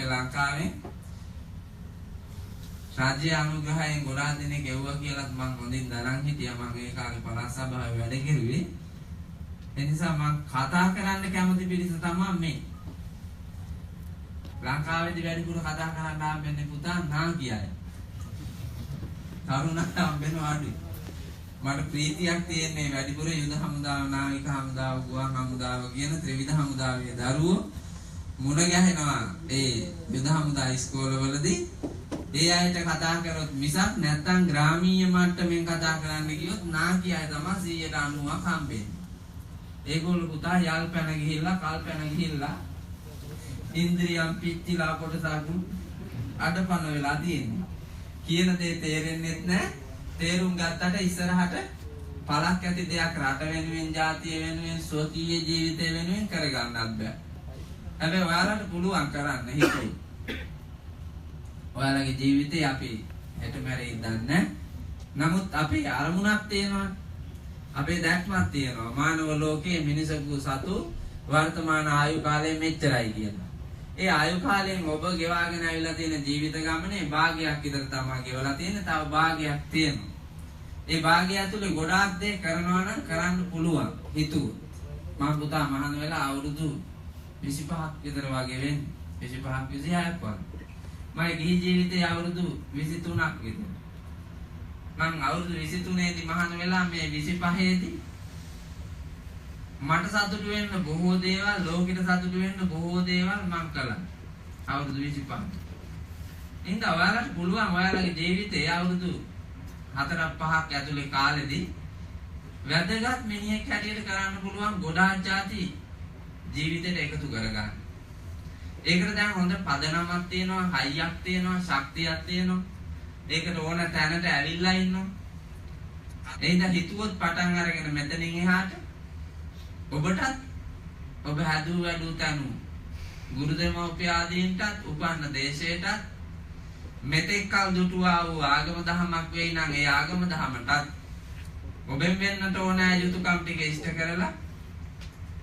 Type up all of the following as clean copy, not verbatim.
ඔය ලංකාවේ රාජ්‍ය අනුග්‍රහයෙන් ගොඩාක් දෙනෙක් එව්වා කියලාත් මං හොඳින් දැනන් හිටියා. මං ඒ කාලේ පළාත් සභාවේ වැඩ කෙරුවේ. ඒ නිසා මං කතා කරන්න කැමති පිරිස තමයි මේ. ලංකාවේදී වැඩිපුර කතා කරන්න හම්බෙන්නේ පුතා නාකි අය. තරුණ අය හම්බෙනවා අඩුයි. මට ප්‍රීතියක් තියෙන්නේ වැඩිපුර යුද හමුදාව, නාවික හමුදාව, ගුවන් හමුදාව කියන ත්‍රිවිධ හමුදාවේ දරුවෝ මුණ ගැහෙනවා ඒ යුද හමුදා ඉස්කෝලවලදී. ඒ අයට කතා කරොත් මිසක් නැත්තම් ග්‍රාමීය මට්ටමින් කතා කරන්න ගියොත් නාකි අය තමයි 90%ක් හම්බෙන්නේ. ඒගොල්ලෝ පුතා යල් පැන ගිහිල්ලා කල් පැන ගිහිල්ලා ඉන්ද්‍රියන් පිච්චිලා කොටසක් අඩපණ වෙලා තියෙන්නේ. කියන දේ තේරෙන්නෙත් නෑ. තේරුම් ගත්තට ඉස්සරහට පළක් ඇති දෙයක් රට වෙනුවෙන්, ජාතිය වෙනුවෙන්, ස්වකීය ජීවිතය වෙනුවෙන් කරගන්නත් බෑ. හැබැයි ඔයාලට පුළුවන් කරන්න හිතුවොත්. ඔයාලගේ ජීවිතේ අපි හෙට මැරෙයි දන්නේ. නමුත් අපේ අරමුණක් තියෙනවා. අපේ දැක්මක් තියෙනවා. මානව ලෝකයේ මිනිසකු සතු වර්තමාන ආයු කාලය මෙච්චරයි කියලා. ඒ ආයු කාලයෙන් ඔබ ගෙවාගෙන ආවිලා තියෙන ජීවිත ගමනේ භාගයක් විතර තමයි ගෙවලා තියෙන්නේ. තව භාගයක් තියෙනවා. ඒ භාගය ඇතුලේ ගොඩාක් දේ කරනවා නම් කරන්න පුළුවන් හිතුවොත්. මම පුතා මහාන වෙලා අවුරුදු 25ක් විතර වගේ වෙන්නේ. 25ක් 26ක් වගේ. මගේ ගිහි ජීවිතේ අවුරුදු 23ක් විතර. මං අවුරුදු 23 දී මහාන වෙලා මේ 25 දී මට සතුටු වෙන්න බොහෝ දේවල්, ලෝකෙට සතුටු වෙන්න බොහෝ දේවල් මං කළා. අවුරුදු 25. ඉතින් ඔයාලට පුළුවන් ඔයාලගේ ජීවිතේ අවුරුදු 4ක් 5ක් ඇතුලේ කාලෙදී වැදගත් මිනිහෙක් හැටියට කරන්න පුළුවන් ගොඩාක් ಜಾති ජීවිතේට එකතු කරගන්න. ඒකට දැන් හොඳ පදනමක් තියෙනවා, හයියක් තියෙනවා, ශක්තියක් තියෙනවා. ඒකට ඕන තැනට ඇවිල්ලා ඉන්නවා. ඒ හින්දා හිතුවොත් පටන් අරගෙන මෙතනින් එහාට ඔබටත් ඔබ හැදූ වැඩූ තැනු ගුරු දෙමව්පිය ආදීන්ටත් උපන්න දේශයටත් මෙතෙක් කල් දුටුවා වූ ආගම දහමක් වෙයි නම් ඒ ආගම දහමටත් ඔබෙන් වෙන්නට ඕනෑ යුතුයකම් ටික ඉෂ්ට කරලා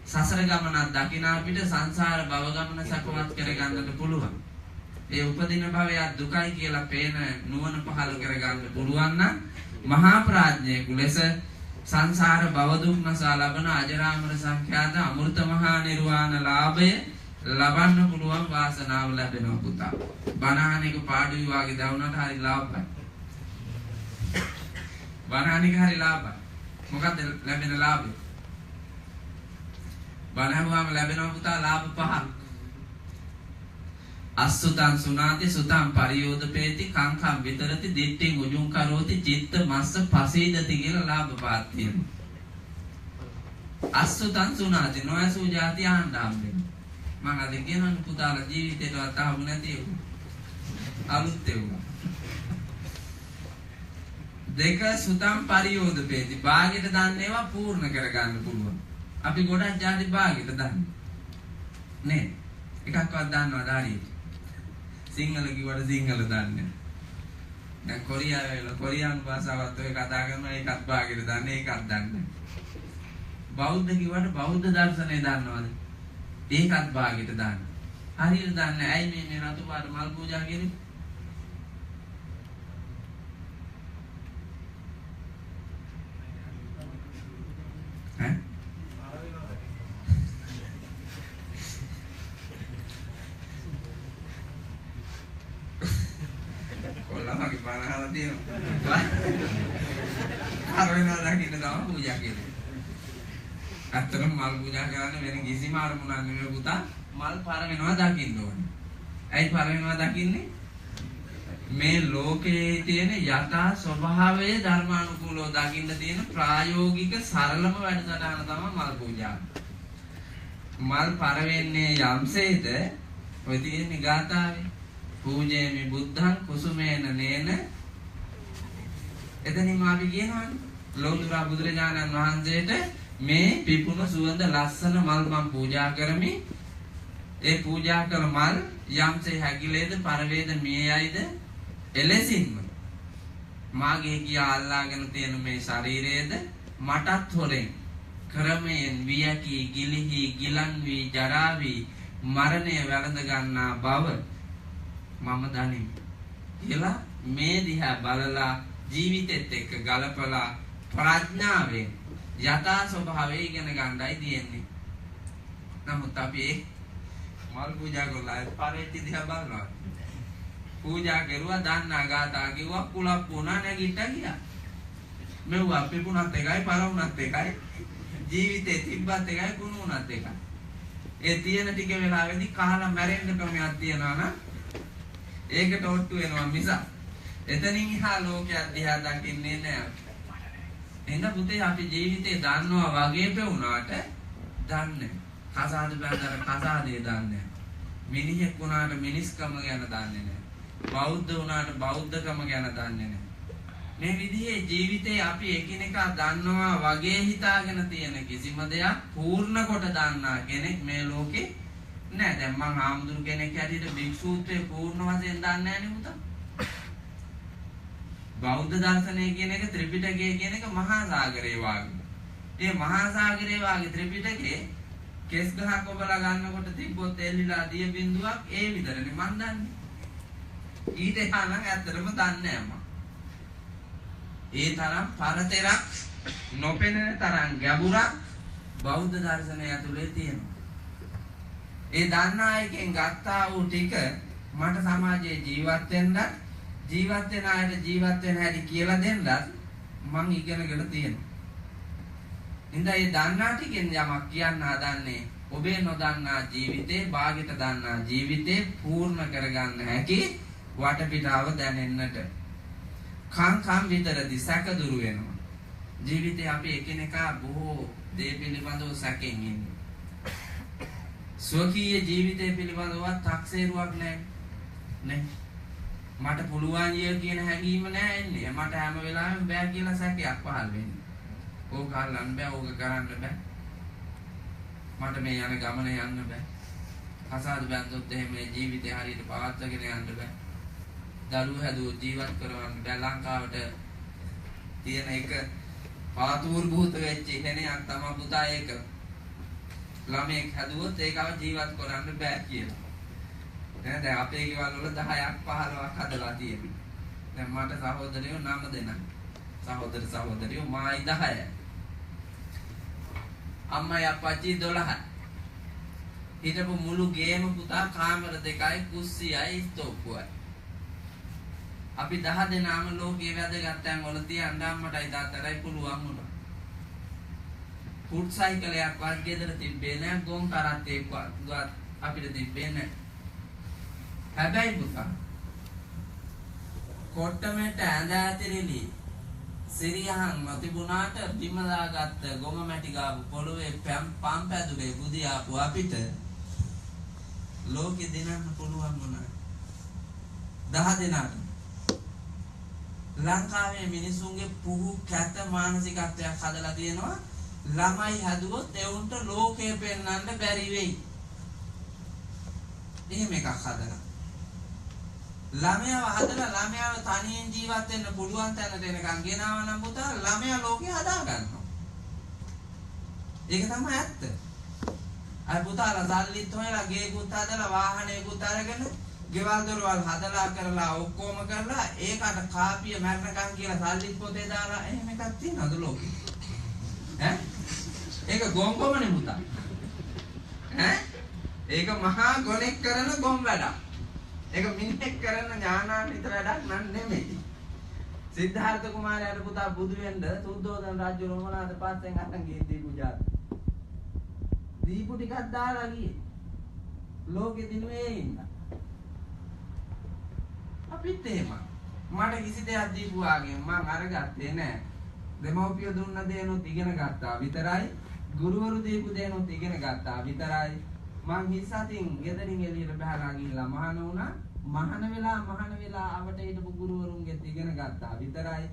සසර ගමනක් දකින අපිට සංසාර භව ගමන සපවත් කරගන්නට පුළුවන්. ඒ උපදින භවයක් දුකයි කියලා පේන නුවණ පහළ කරගන්න පුළුවන් නම් මහා ප්‍රඥයෙකු ලෙස සංසාර භව දුක් නසා ලබන අජරාමර සංඛ්‍යාත අමෘත මහා නිර්වාණ ලාභය ලබන්න පුළුවන් වාසනාව ලැබෙනවා පුතා. බණ අහන එක පාඩුයි වාගේ දවුනට හරි ලාභයි. බණ අහන එක හරි ලාභයි. මොකද්ද ලැබෙන ලාභය? බණ අහුවාම ලැබෙනවා පුතා ලාභ පහක්. අස්සුතං සුනාති සුතං පරියෝදපේති කංකම් විතරති දිට්ඨින් උජුං කරෝති චිත්ත මස්ස පසීදති කියලා ලාභ පහක් තියෙනවා. අස්සුතං සුනාති නොඇසූ ජාති අහන්න හම්බෙන්නේ. මං අද කියනවනේ පුතාලා ජීවිතේටවත් අහමු නැති ඒවා. අලුත් ඒවා. දෙක සුතං පරියෝදපේති භාගයට දන්න ඒවා පූර්ණ කරගන්න පුළුවන්. අපි ගොඩක් ජාති භාගයට දන්නේ. නේ? එකක්වත් දන්නවද හරියට? සිංහල කිව්වට සිංහල දන්නේ. දැන් කොරියාවේ වෙලා කොරියානු භාෂාවත් ඔය කතා කරනවා ඒකත් භාගයට දන්නේ ඒකත් දන්නේ. බෞද්ධ කිව්වට බෞද්ධ දර්ශනය දන්නවද? ඒකත් භාගයට දන්නේ. හරියට දන්නේ. ඇයි මේ මේ රතු පාට මල් පූජා කියන්නේ? ඈ? කොල්ලමගේ බණ අහලා තියෙනවා. අර වෙනවා දකින්න තමයි පූජා කියන්නේ. ඇත්තටම මල් පූජා කරන්නේ වෙන කිසිම අරමුණක් නෙමෙයි පුතා. මල් පර වෙනවා දකින්න ඕනේ. ඇයි පර වෙනවා දකින්නේ? මේ ලෝකයේ තියෙන යථා ස්වභාවය ධර්මානුකූලව දකින්න තියෙන ප්‍රායෝගික සරලම වැඩසටහන තමයි මල් පූජාව. මල් පර වෙන්නේ යම්සේද ඔය තියෙන්නේ ගාථාවේ. පූජේමි බුද්ධං කුසුමේන නේන. එතනින්ම අපි කියනවනේ ලෝතුරා බුදුරජාණන් වහන්සේට මේ පිපුණු සුවඳ ලස්සන මල් මං පූජා කරමි. ඒ පූජා කළ මල් යම්සේ හැකිලේද පරවේද මිය යයිද එලෙසින්ම මාගේ කියා අල්ලාගෙන තියෙන මේ ශරීරයේද මටත් හොරෙන් ක්‍රමයෙන් වියකී ගිලිහි ගිලන් වී ජරා වී මරණය වැළඳ ගන්නා බව මම දනිමි කියලා මේ දිහා බලලා ජීවිතෙත් එක්ක ගලපලා ප්‍රඥාවෙන් යථා ස්වභාවය ඉගෙන ගන්නයි තියෙන්නේ. නමුත් අපි ඒ මල් පූජා කරලා පරේටි දිහා බලනවා. පූජා කරුවා, දන්නා ගාථා කිව්වා, කුලප් වුණා, නැගිට්ටා ගියා. මෙව්වා පිපුණත් එකයි, පර වුණත් එකයි, ජීවිතේ තිබ්බත් එකයි, කුණු වුණත් එකයි. ඒ තියෙන ටික වෙලාවෙදි කහලා මැරෙන්න ක්‍රමයක් තියනවා නම් ඒකට ඔට්ටු වෙනවා මිසක් එතනින් එහා ලෝකයක් දිහා දකින්නේ නෑ. එහෙනම් පුතේ අපි ජීවිතේ දන්නවා වගේ පෙවුනාට දන්නේ කසාද බැඳලා කසාදේ දන්නේ, මිනිහෙක් වුණාට මිනිස්කම ගැන දන්නේ නෑ, බෞද්ධ වුණාට බෞද්ධකම ගැන දන්නේ නෑ. මේ විදිහේ ජීවිතේ අපි එකිනෙකා දන්නවා වගේ හිතාගෙන තියෙන කිසිම දෙයක් පූර්ණ කොට දන්නා කෙනෙක් මේ ලෝකේ නෑ. දැන් මං ආම්දුරු කෙනෙක් හැටියට භික්ෂූත්වයේ පූර්ණ වශයෙන් දන්නේ නෑනේ පුතා. බෞද්ධ දර්ශනය කියන එක, ත්‍රිපිටකය කියන එක මහා සාගරේ වාගේ. ඒ මහා සාගරේ වාගේ ත්‍රිපිටකේ කෙස් ගහක් ඔබලා ගන්නකොට තිබ්බොත් එල්ලිලා දිය බින්දුවක් ඒ විතරනේ මං දන්නේ. ඊට එහා නම් ඇත්තටම දන්නේ නෑ මං. ඒ තරම් පරතරක් නොපෙනෙන තරම් ගැඹුරක් බෞද්ධ දර්ශනය ඇතුලේ තියෙනවා. ඒ දන්නා එකෙන් ගත්තා වූ ටික මට සමාජයේ ජීවත් වෙන්නත්, ජීවත් වෙන අයට ජීවත් වෙන හැටි කියලා දෙන්නත් මං ඉගෙනගෙන තියෙනවා. හින්දා ඒ දන්නා ටිකෙන් යමක් කියන්න හදන්නේ ඔබේ නොදන්නා ජීවිතේ බාගෙට දන්නා ජීවිතේ පූර්ණ කරගන්න හැකි වටපිටාව දැනෙන්නට. කං කං විතරදි සැක දුරු වෙනවා. ජීවිතේ අපි එකිනෙකා බොහෝ දේ පිළිබඳව සැකෙන් ඉන්නේ. ස්වකීය ජීවිතය පිළිබඳව තක්සේරුවක් නැහැ නේ. මට පුළුවන් ය කියන හැඟීම නෑ එන්නේ. මට හැම වෙලාවෙම බෑ කියලා සැකයක් පහළ වෙන්නේ. ඕක අල්ලන්න බෑ, ඕක කරන්න බෑ, මට මේ යන ගමන යන්න බෑ. කසාද බැන්දොත් එහෙම මේ ජීවිතේ හරියට පවත්වාගෙන යන්න බෑ. දරුවෝ හැදුවොත් ජීවත් කරවන්න බෑ. ලංකාවට තියෙන එක පාතූර් භූත වෙච්ච ඉහෙනයක් තමයි පුතා ඒක. ළමයෙක් හැදුවොත් ඒකව ජීවත් කරන්න බෑ කියලා. දැන් අපේ ගෙවල් වල 10ක් 15ක් හදලා තියෙනවා. දැන් මට සහෝදරයෝ 9 දෙනා. සහෝදර සහෝදරියෝ මායි 10යි. අම්මයි අප්පච්චි 12යි. හිටපු මුළු ගේම පුතා කාමර 2යි කුස්සියයි ස්තෝප්පුවයි. අපි 10 දෙනාම ලෝකයේ වැදගත් තැන් වල තියන්න අම්මටයි තාත්තටයි පුළුවන් වුණා. ෆුට් සයිකලයක්වත් ගෙදර තිබ්බේ නෑ, ගොන් කරත්තයක්වත් අපිට තිබ්බේ නෑ. හැබැයි පුතා කොට්ටමෙට ඇඳ ඇතිරිලි සිරියහන් නොතිබුණාට බිම දාගත්ත ගොම මැටි ගාපු පොළොවේ පම් පැදුරේ බුදි ආපු අපිට ලෝකෙ දිනන්න පුළුවන් වුණා. 10 දෙනාට. ලංකාවේ මිනිසුන්ගේ පුහු කැත මානසිකත්වයක් හදලා තියෙනවා. ළමයි හැදුවොත් එවුන්ට ලෝකය පෙන්වන්න බැරි වෙයි. එහෙම එකක් හදලා. ළමයාව හදලා ළමයාව තනියෙන් ජීවත් වෙන්න පුළුවන් තැනට එනකන් ගෙනාව නම් පුතා ළමයා ලෝකේ හදා ගන්නවා. ඒක තමයි ඇත්ත. අර පුතාලා සල්ලිත් හොයලා ගේකුත් හදලා වාහනයකුත් අරගෙන ගෙවල් දොරවල් හදලා කරලා ඔක්කොම කරලා ඒකට කාපිය මැරෙනකන් කියලා සල්ලිත් පොතේ දාලා එහෙම එකක් තියෙනවද ලෝකේ? ඈ? ඒක ගොංගොමනේ පුතා. ඈ? ඒක මහා ගොනෙක් කරන ගොම් වැඩක්. ඒක මිනිහෙක් කරන ඥානාන්විත වැඩක් නන් නෙමෙයි. සිද්ධාර්ථ කුමාරයාට පුතා බුදු වෙන්න සුද්ධෝදන රජු මොනවාද පස්සෙන් අරන් ගියේ දීපු ජාති. දීපු ටිකක් දාලා ගියේ. ලෝකෙ දිනුවේ ඉන්න. අපිත් එහෙම. මට කිසි දෙයක් දීපු වාගේ මං අරගත්තේ නෑ. දෙමව්පියෝ දුන්න දේනොත් ඉගෙන ගත්තා විතරයි. ගුරුවරු දීපු දේනොත් ඉගෙන ගත්තා විතරයි. මං හිස් අතින් ගෙදරින් එළියට බහලා ගිහිල්ලා මහාන වුණා. මහාන වෙලා අවට හිටපු ගුරුවරුන්ගෙත් ඉගෙන ගත්තා විතරයි.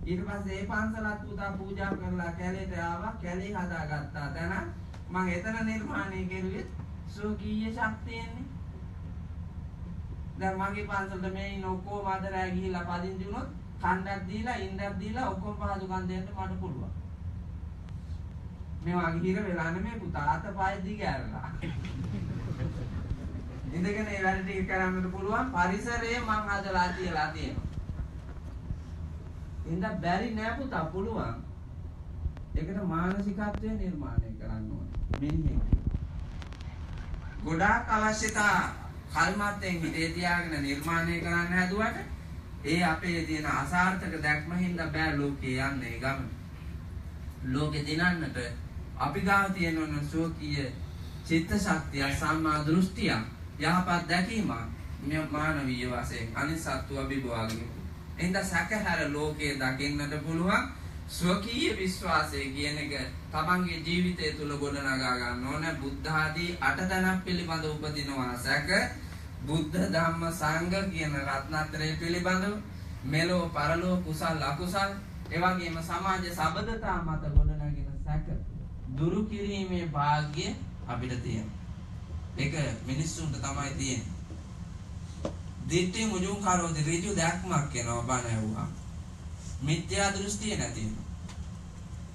ඊට පස්සේ ඒ පන්සලත් පුතා පූජා කරලා කැලේට ආවා. කැලේ හදාගත්තා තැන මං එතන නිර්මාණය කෙරුවේ ස්වකීය ශක්තියෙන්නේ. දැන් මගේ පන්සලට මේ ඉන්න ඔක්කොම අද රෑ ගිහිල්ලා පදිංචි වුණොත් කණ්ඩක් දීලා ඉන්දක් දීලා ඔක්කොම පහසුකම් දෙන්න මට පුළුවන්. මේ වගේ හිර වෙලා නෙමෙයි පුතා, අත පය දිග ඇරලා. ඉඳගෙන මේ වැඩ ටික කරන්නට පුළුවන් පරිසරය මං හදලා තියලා තියෙනවා. ඉතින් බැරි නෑ පුතා, පුළුවන්. ඒකට මානසිකත්වය නිර්මාණය කරන්න ඕනේ. මිනිහෙක්. ගොඩාක් අවශ්‍යතා කල්මත්තෙන් හිතේ තියාගෙන නිර්මාණය කරන්න හැදුවට ඒ අපේ තියෙන අසාර්ථක දැක්ම හින්දා බෑ ලෝකේ යන්නේ ඒ ගමන. ලෝකේ දිනන්නට අපි ගාව තියෙන ඕන සෝකීය චිත්ත ශක්තිය, සම්මා දෘෂ්ටිය, යහපත් දැකීම මානවීය වශයෙන් අනිත් සත්තු අභිභවාගෙන. එහෙනම් සැකහැර ලෝකයේ දකින්නට පුළුවන් ස්වකීය විශ්වාසය කියන එක තමන්ගේ ජීවිතය තුළ ගොඩනගා ගන්න ඕන. බුද්ධ ආදී අටතනක් පිළිබඳ උපදිනවා සැක, බුද්ධ ධම්ම සංඝ කියන රත්නත්‍රය පිළිබඳව, මෙලොව පරලොව කුසල් අකුසල්, ඒ වගේම සමාජ සබඳතා මත ගොඩනගෙන සැක දුරු කිරීමේ භාග්‍ය අපිට තියෙනවා. ඒක මිනිස්සුන්ට තමයි තියෙන්නේ. දිට්ඨි මුජුන් කරෝති, ඍජු දැක්මක් එනවා බණ ඇහුවා. මිත්‍යා දෘෂ්ටිය නැති වෙනවා.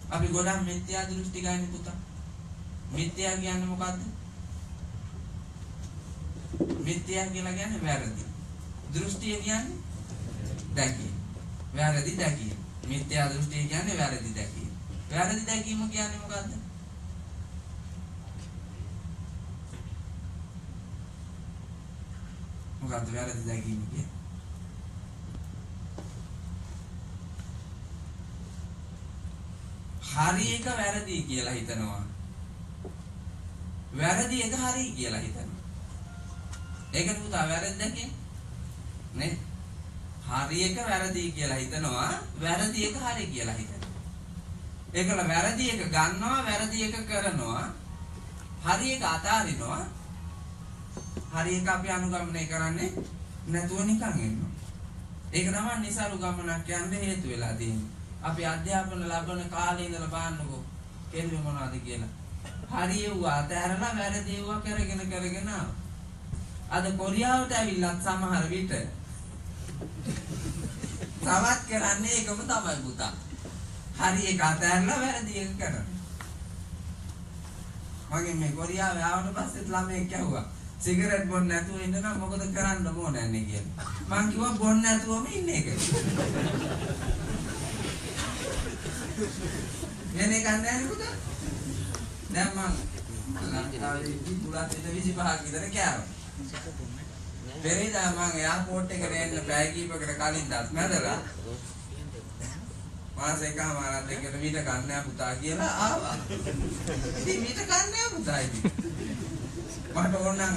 අපි ගොඩක් මිත්‍යා දෘෂ්ටි ගන්න පුතා. මිත්‍යා කියන්නේ මොකද්ද? මිත්‍යා කියලා කියන්නේ වැරදි. දෘෂ්ටිය කියන්නේ දැකීම. වැරදි දැකීම. මිත්‍යා දෘෂ්ටිය කියන්නේ වැරදි දැකීම. වැරදි දැකීම කියන්නේ මොකද්ද? මොකද්ද වැරදි දැකීම කියන්නේ? හරි එක වැරදි කියලා හිතනවා. වැරදි එක හරි කියලා හිතනවා. ඒකට පුතා වැරදි දැකීම නේ? හරි එක වැරදි කියලා හිතනවා, වැරදි එක හරි කියලා හිතනවා. ඒකල වැරදි එක ගන්නවා, වැරදි එක කරනවා, හරි එක අතාරිනවා. හරි එක අපි අනුගමනය කරන්නේ නැතුව නිකන් ඉන්නවා. ඒක තමයි නිසරු ගමනක් යන්න හේතු වෙලා තියෙන්නේ. අපි අධ්‍යාපන ලබන කාලේ ඉඳලා බලන්නකෝ කෙරුවේ මොනවද කියලා. හරි ඒවා අතහැරලා වැරදි ඒවා කරගෙන කරගෙන ආවා. අද කොරියාවට ඇවිල්ලත් සමහර විට තවත් කරන්නේ ඒකම තමයි පුතා. හරි එක අතහැරලා වැරදි එක කරනවා. මගෙන් මේ කොරියාවේ ආවට පස්සෙත් ළමයෙක් ඇහුවා සිගරට් බොන්න නැතුව ඉන්න නම් මොකද කරන්න ඕනන්නේ කියලා. මං කිව්වා බොන්න නැතුවම ඉන්න එක. වෙන එකක් නෑ නේ පුතා. දැන් මං ලංකාවේ පුලත් 25ක් විතර කෑවා. පෙරේදා මං එයාපෝට් එකට එන්න පැය කිහිපයකට කලින් දත් මැදලා මාස එකමාරක් දෙකට මීට කන්නේ නෑ පුතා කියලා ආවා. ඉතින් මීට කන්නේ නෑ පුතා ඉතින්. මට ඕන නම්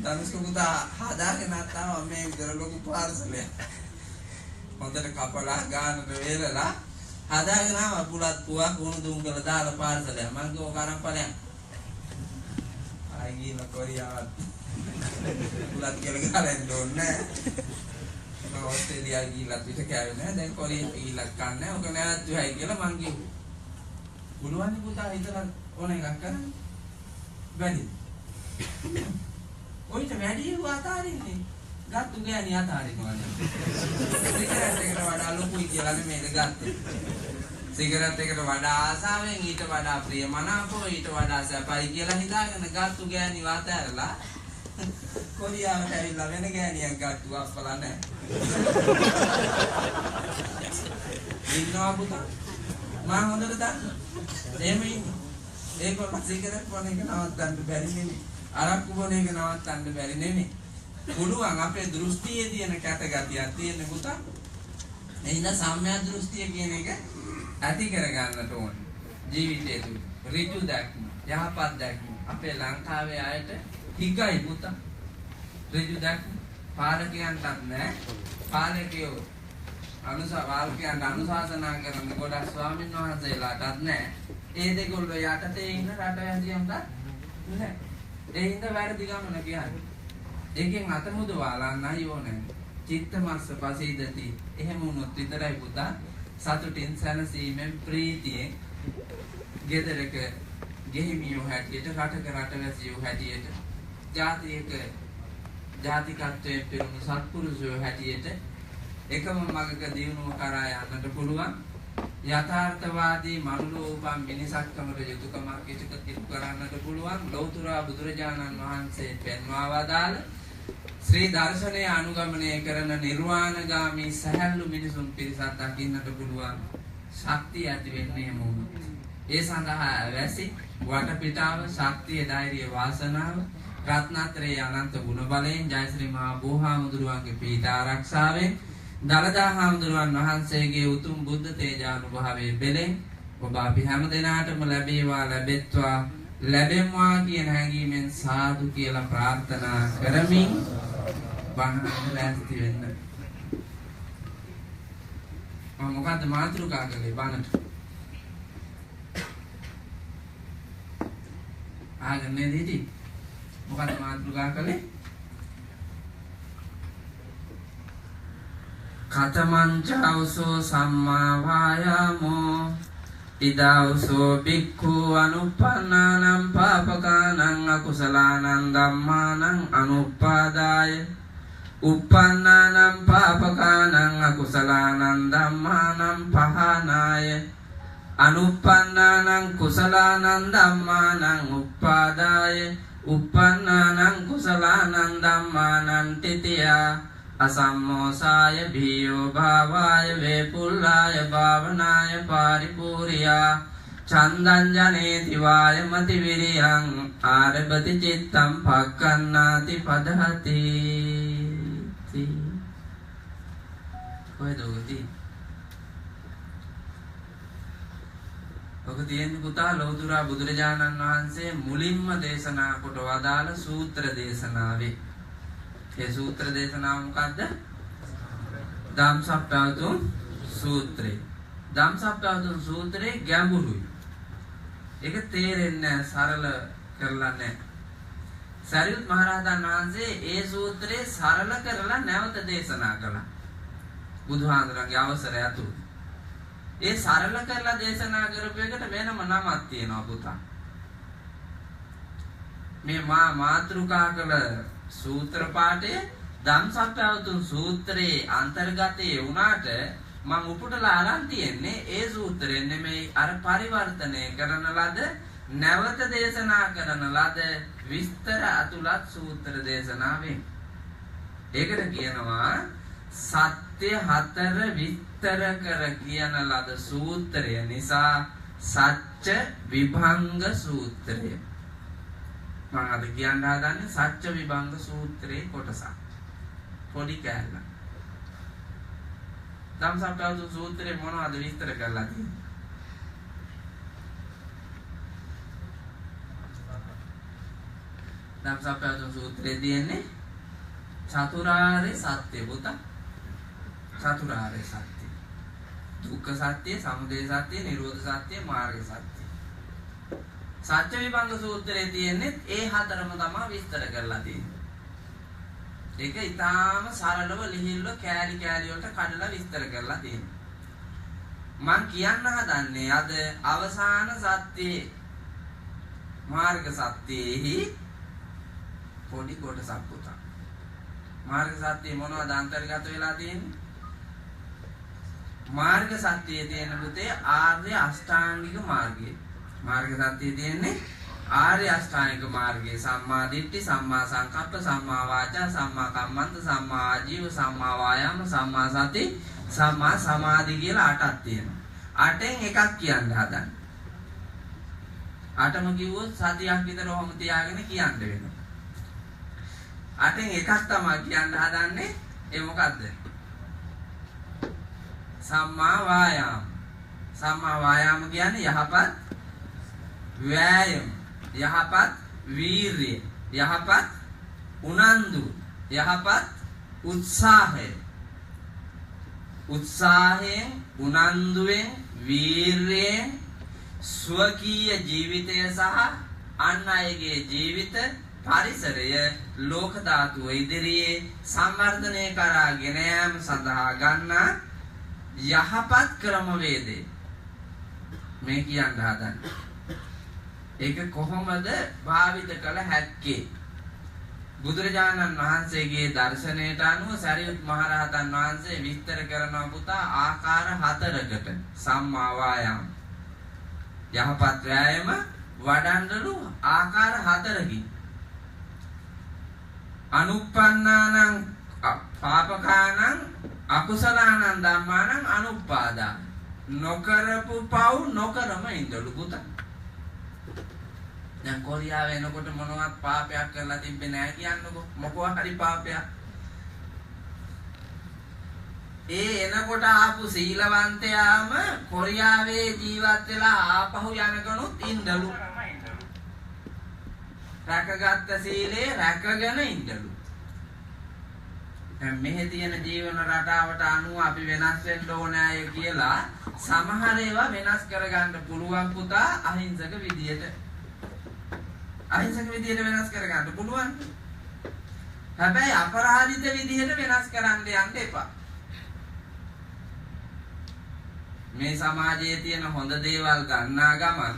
ධනුෂ්ක පුතා හදාගෙන ආවා මේ විතර ලොකු පාර්සලයක්. හොඳට කපලා ගානට වේලලා හදාගෙන ආවා පුලත් පුවක් උණු දුම් කරලා දාලා පාර්සලයක්. මං කිව්වා ඔක අරන් ඵලයන්. ආයි ගිහලා කොරියාවත් පුලත් කියලා ගහලා එන්න ඕනේ නෑ. මම ඕස්ට්‍රේලියාව ගිහිල්ලා පිට කෑවේ නෑ. දැන් කොරියාව ගිහිල්ලා කන්නේ නෑ. ඔක නෑවත්තුයි කියලා මං කිව්වා. පුළුවන් නේ පුතා හිතලා ඕන එකක් කරන්න. බැරි. ඔයිට වැඩි ඒවා අතාරින්නේ. ගත්තු ගෑණි අතාරිනවා දැන්. සිගරට් එකට වඩා ලොකුයි කියලා නෙමෙයිද ගත්තේ. සිගරට් එකට වඩා ආසාවෙන් ඊට වඩා ප්‍රියමනාපව ඊට වඩා සැපයි කියලා හිතාගෙන ගත්තු ගෑණිව අතහැරලා කොරියාවට ඇවිල්ලා වෙන ගෑණියක් ගත්තු අප්පලා නැහැ. ඉන්නවා පුතා. මම හොඳට දන්නවා. එහෙම ඉන්නවා. ඒගොල්ලෝ සිගරට් බොන එක නවත්තන්න බැරි නෙමෙයි. අරක්කු බොන එක නවත්තන්න බැරි නෙමෙයි. පුළුවන් අපේ දෘෂ්ටියේ තියෙන කැත ගතියක් තියෙන පුතා. එහෙනම් සම්‍යක් දෘෂ්ටිය කියන එක ඇති කරගන්නට ඕන. ජීවිතය තුළ ඍජු දැක්ම, යහපත් දැක්ම. අපේ ලංකාවේ අයට හිගයි පුතා. ඍජු දැක්ම පාලකයන්ටත් නෑ. පාලකයෝ පාලකයන්ට අනුශාසනා කරන ගොඩක් ස්වාමීන් වහන්සේලාටත් නෑ. ඒ දෙගොල්ලෝ යටතේ ඉන්න රටවැසියන්ටත් නෑ. ඒ හින්දා වැරදි ගමන කියන්නේ. ඒකෙන් අත මුදවාලන්නයි ඕනේ. චිත්තමස්ස පසීදති. එහෙම වුණොත් විතරයි පුතා සතුටින් සැනසීමෙන් ප්‍රීතියෙන් ගෙදරක ගෙහිමියෝ හැටියට, රටක රටවැසියෝ හැටියට, ජාතියක ජාතිකත්වයෙන් පිරුණු සත්පුරුෂයෝ හැටියට එකම මගක දියුණුව කරා යන්නට පුළුවන්. යථාර්ථවාදී මනුලෝ උපන් මිනිසක්කමට යුතුයකමක් ඉටු කරන්නට පුළුවන්. ලෞතර බුදුරජාණන් වහන්සේ පෙන්වා වදාළ ශ්‍රී දර්ශනය අනුගමනය කරන නිර්වාණගාමී සැහැල්ලු මිනිසුන් පිරිසක් දකින්නට පුළුවන් ශක්තිය ඇති වෙන්නේ එහෙම වුණොත්. ඒ සඳහා වැසි වටපිටාව, ශක්තිය, ධෛර්යය, වාසනාව රත්නත්‍රයේ අනන්ත ගුණ බලයෙන් ජයශ්‍රී මහා බෝහාමුදුරුවන්ගේ පීඨ ආරක්ෂාවෙන් දළදා හාමුදුරුවන් වහන්සේගේ උතුම් බුද්ධ තේජානුභාවයේ බෙලෙන් ඔබ අපි හැම දෙනාටම ලැබේවා, ලැබෙත්වා, ලැබෙම්වා කියන හැඟීමෙන් සාදු කියලා ප්‍රාර්ථනා කරමින් බණහන්න ලෑස්ති වෙන්න. මම මොකද්ද මාතෘකා කළේ බණට? ආගෙන නේද හිටියේ? මොකද්ද මාතෘකා කළේ? කතමං චවසෝ සම්මා වායාමෝ ඉදවසෝ බික්ඛු අනුප්පන්නානං පාපකානං අකුසලානං ධම්මානං අනුප්පාදාය උප්පන්නානං පාපකානං අකුසලානං ධම්මානං පහනාය අනුප්පන්නානං කුසලානං ධම්මානං උප්පාදාය උප්පන්නානං කුසලානං ධම්මානං තිතියා අසම්මෝසාය භීයෝ භාවාය වේපුල්ලාය භාවනාය පාරිපූර්යා චන්දං ජනේති වායමති විරියං ආරභති චිත්තං පක්ඛන්නාති පදහති. කොහෙද ඔක තියෙන්නේ? ඔක තියෙන්නේ පුතා ලෞතුරා බුදුරජාණන් වහන්සේ මුලින්ම දේශනා කොට වදාළ සූත්‍ර දේශනාවේ. ඒ සූත්‍ර දේශනාව මොකද්ද? ධම්සප්පවතුන් සූත්‍රය. ධම්සප්පවතුන් සූත්‍රේ ගැඹුරුයි. ඒක තේරෙන්නේ නැහැ, සරල කරලා නැහැ. සරියුත් මහරහතන් වහන්සේ ඒ සූත්‍රේ සරල කරලා නැවත දේශනා කළා. බුදුහාඳුරන්ගේ අවසරය ඇතුළු. ඒ සරල කරලා දේශනා කරපු එකට වෙනම නමක් තියෙනවා පුතා. මේ මා මාතෘකා කළ සූත්‍ර පාඨය ධම්සප්පවතුන් සූත්‍රයේ අන්තර්ගතයේ වුණාට මං උපුටලා අරන් තියෙන්නේ ඒ සූත්‍රයෙන් නෙමෙයි, අර පරිවර්තනය කරන ලද නැවත දේශනා කරන ලද විස්තර අතුලත් සූත්‍ර දේශනාවෙන්. ඒකට කියනවා සත්‍ය හතර විස්තර කර කියන ලද සූත්‍රය නිසා සත්‍ය විභංග සූත්‍රය. මම අද කියන්න හදන්නේ සත්‍ය විභංග සූත්‍රයේ කොටසක්. පොඩි කෑල්ලක්. ධම්සප්පවතුන් සූත්‍රයේ මොනවද විස්තර කරලා තියෙන්නේ? ධම්සප්පවතුන් සූත්‍රයේ තියෙන්නේ චතුරාර්ය සත්‍ය පුතා. චතුරාර්ය සත්‍ය. දුක්ඛ සත්‍ය, සමුදය සත්‍ය, නිරෝධ සත්‍ය, මාර්ග සත්‍ය. සත්‍ය විභංග සූත්‍රයේ තියෙන්නේ ඒ හතරම තමයි විස්තර කරලා තියෙන්නේ. ඒක ඊටාම සරලව ලිහිල්ව කෑලි කෑලි වලට කඩලා විස්තර කරලා තියෙනවා. මං කියන්න හදන්නේ අද අවසාන සත්‍යයේ මාර්ග සත්‍යයේහි පොඩි කොටසක් පුතා. මාර්ග සත්‍යයේ මොනවද අන්තර්ගත වෙලා තියෙන්නේ? මාර්ග සත්‍යයේ තියෙන පුතේ ආර්ය අෂ්ටාංගික මාර්ගය. මාර්ග සත්‍යයේ තියෙන්නේ ආර්ය අෂ්ටාංගික මාර්ගයේ සම්මා දිට්ඨි, සම්මා සංකප්ප, සම්මා වාචා, සම්මා කම්මන්ත, සම්මා ආජීව, සම්මා වායාම, සම්මා සති, සම්මා සමාධි කියලා අටක් තියෙනවා. අටෙන් එකක් කියන්න හදන්නේ. අටම කිව්වොත් සතියක් විතර ඔහොම තියාගෙන කියන්න වෙනවා. අටෙන් එකක් තමයි කියන්න හදන්නේ. ඒ මොකද්ද? සම්මා වායාම. සම්මා වායාම කියන්නේ යහපත් වෑයම, යහපත් වීරිය, යහපත් උනන්දු, යහපත් උත්සාහය. උත්සාහයෙන්, උනන්දුවෙන්, වීරියෙන් ස්වකීය ජීවිතය සහ අන් අයගේ ජීවිත පරිසරය ලෝක ධාතුව ඉදිරියේ සංවර්ධනය කරා ගෙන යාම සඳහා ගන්නා යහපත් ක්‍රමවේදය මේ කියන්න හදන්නේ. ඒක කොහොමද භාවිත කළ හැක්කේ? බුදුරජාණන් වහන්සේගේ දර්ශනයට අනුව සරියුත් මහරහතන් වහන්සේ විස්තර කරනවා පුතා ආකාර හතරකට සම්මා වායාම. යහපත් වෑයම වඩන්නලු ආකාර හතරකින්. අනුප්පන්නානං පාපකානං අකුසලානං ධම්මානං අනුප්පාදා. නොකරපු පව් නොකරම ඉඳලු පුතා. දැන් කොරියාව එනකොට මොනවත් පාපයක් කරලා තිබ්බේ නෑ කියන්නකෝ. මොකවා හරි පාපයක්. ඒ එනකොට ආපු සීලවන්තයාම කොරියාවේ ජීවත් වෙලා ආපහු යනකනුත් ඉඳලු. රැකගත්ත සීලේ රැකගෙන ඉඳලු. දැන් මෙහෙ තියෙන ජීවන රටාවට අනුව අපි වෙනස් වෙන්න ඕනෑය කියලා සමහර ඒවා වෙනස් කරගන්න පුළුවන් පුතා අහිංසක විදියට. අහිංසක විදියට වෙනස් කරගන්න පුළුවන්. හැබැයි අපරාධිත විදියට වෙනස් කරන්න යන්න එපා. මේ සමාජයේ තියෙන හොඳ දේවල් ගන්නා ගමන්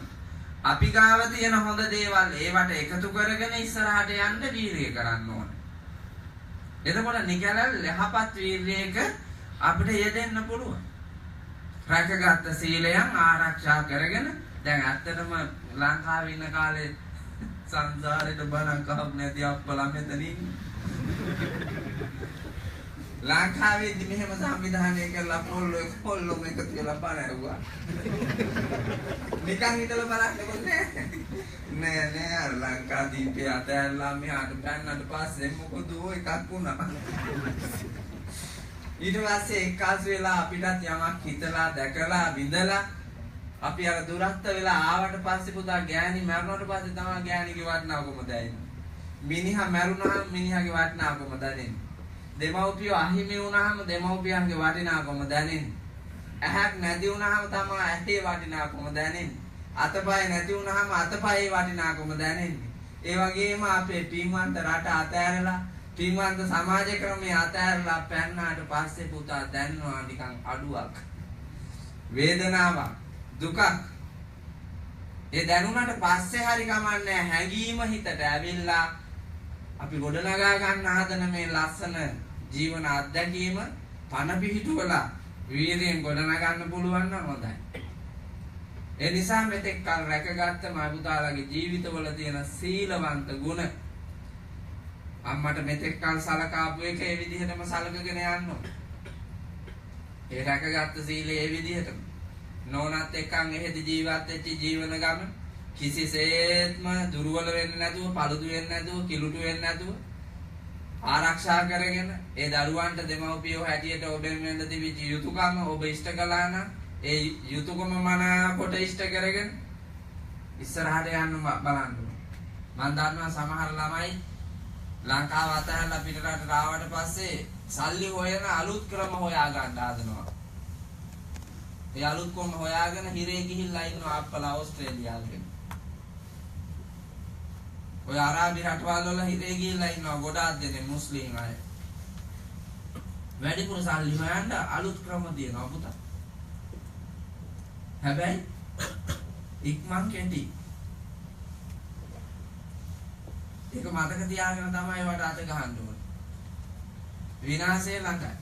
අපි ගාව තියෙන හොඳ දේවල් ඒවට එකතු කරගෙන ඉස්සරහට යන්න වීරිය කරන්න ඕනේ. එතකොට නිකලල් යහපත් වීරියක අපිට යෙදෙන්න පුළුවන්. රැකගත්ත සීලයන් ආරක්ෂා කරගෙන දැන් ඇත්තටම ලංකාවේ ඉන්න කාලේ සංසාරේට බණක් අහපු නැති අප්පලා මෙතන ඉන්නේ. ලංකාවේදී මෙහෙම සංවිධානය කරලා පොල්ලෝ කොල්ලොම එකතු වෙලා බණ ඇහුවා. නිකන් හිටලා බලන්නකො නෑ. නෑ නෑ අර ලංකාදීපේ අතෑරලා මෙහාට පැන්නට පස්සේ මොකද ඔය එකක් වුණා. ඊට පස්සේ එක්කාසු වෙලා අපිටත් යමක් හිතලා දැකලා විඳලා අපි අර දුරස්ත වෙලා ආවට පස්සේ පුතා ගෑණි මැරුණාට පස්සේ තමයි ගෑණිගේ වටිනාකම දැනෙන්නේ. මිනිහා මැරුණාම මිනිහාගේ වටිනාකම දැනෙන්නේ. දෙමව්පියෝ අහිමි වුණාම දෙමව්පියන්ගේ වටිනාකම දැනෙන්නේ. ඇහක් නැති වුණාම තමයි ඇහේ වටිනාකම දැනෙන්නේ. අතපය නැති වුණාම අතපයේ වටිනාකම දැනෙන්නේ. ඒ වගේම අපේ පින්වන්ත රට අතෑරලා පින්වන්ත සමාජ ක්‍රමය අතෑරලා පැන්නාට පස්සේ පුතා දැනනවා නිකන් අඩුවක්, වේදනාවක්, දුකක්. ඒ දැනුණාට පස්සේ හරි කමන්නේ හැඟීම හිතට ඇවිල්ලා අපි ගොඩනගා ගන්න හදන මේ ලස්සන ජීවන අත්දැකීම පණ පිහිටුවලා වීරියෙන් ගොඩනගන්න පුළුවන් නම් හොඳයි. ඒ නිසා මෙතෙක් කල් රැකගත්ත මා පුතාලගේ ජීවිතවල තියෙන සීලවන්ත ගුණ අම්මට මෙතෙක් කල් සලකාපු එක ඒ විදිහටම සලකගෙන යන්න ඕන. ඒ රැකගත්ත සීලය ඒ විදිහටම නෝනත් එක්කන් එහෙදි ජීවත් වෙච්ච ජීවන ගමන කිසිසේත්ම දුර්වල වෙන්නේ නැතුව, පළුදු වෙන්නේ නැතුව, කිලුටු වෙන්නේ නැතුව ආරක්ෂා කරගෙන ඒ දරුවන්ට දෙමව්පියෝ හැටියට ඔබෙන් වෙන්න තිබිච්ච යුතුයකම ඔබ ඉෂ්ට කළා නම් ඒ යුතුයකම මනාකොට ඉෂ්ට කරගෙන ඉස්සරහට යන්න බලන්න ඕන. මම දන්නවා සමහර ළමයි ලංකාව අතහැරලා පිටරටට ආවට පස්සේ සල්ලි හොයන අලුත් ක්‍රම හොයා ගන්න හදනවා. ඒ අලුත් ක්‍රම හොයාගෙන හිරේ ගිහිල්ලා ඉන්නවා අප්පලා ඕස්ට්‍රේලියාවේ. ඔය අරාබි රටවල් වල හිරේ ගිහිල්ලා ඉන්නවා ගොඩාක් දෙනෙක් මුස්ලිම් අය. වැඩිපුර සල්ලි හොයන්න අලුත් ක්‍රම තියෙනවා පුතා. හැබැයි ඉක්මන් කෙටි. ඒක මතක තියාගෙන තමයි ඒවට අත ගහන්න ඕනේ. විනාශය ළඟයි.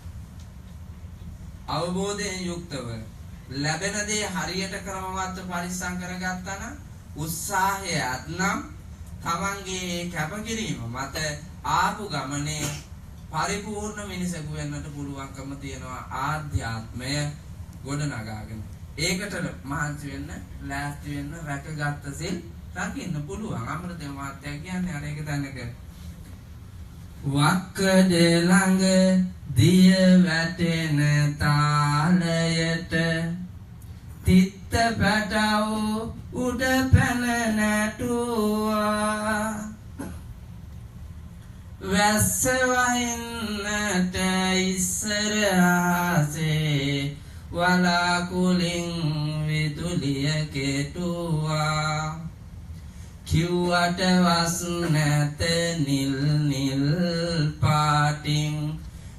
අවබෝධයෙන් යුක්තව ලැබෙන දේ හරියට ක්‍රමවත්ව පරිස්සම් කරගත්තා නම් උත්සාහය අත්නම් තමන්ගේ ඒ කැපකිරීම මත ආපු ගමනේ පරිපූර්ණ මිනිසෙකු වෙන්නට පුළුවන්කම තියෙනවා ආධ්‍යාත්මය ගොඩනගාගෙන. ඒකට මහන්සි වෙන්න, ලෑස්ති වෙන්න, රැකගත්ත සිල් රකින්න පුළුවන්. අමරදේව මහත්තයා කියන්නේ අර එක තැනක වක්කඩ ළඟ දිය වැටෙන තාලයට තිත්ත පැටව් උඩ පැන නැටුවා වැස්ස වහින්නට ඉස්සර ආසේ වලාකුලින් විදුලිය කෙටුවා කිව්වට වස් නැත නිල් නිල් පාටින්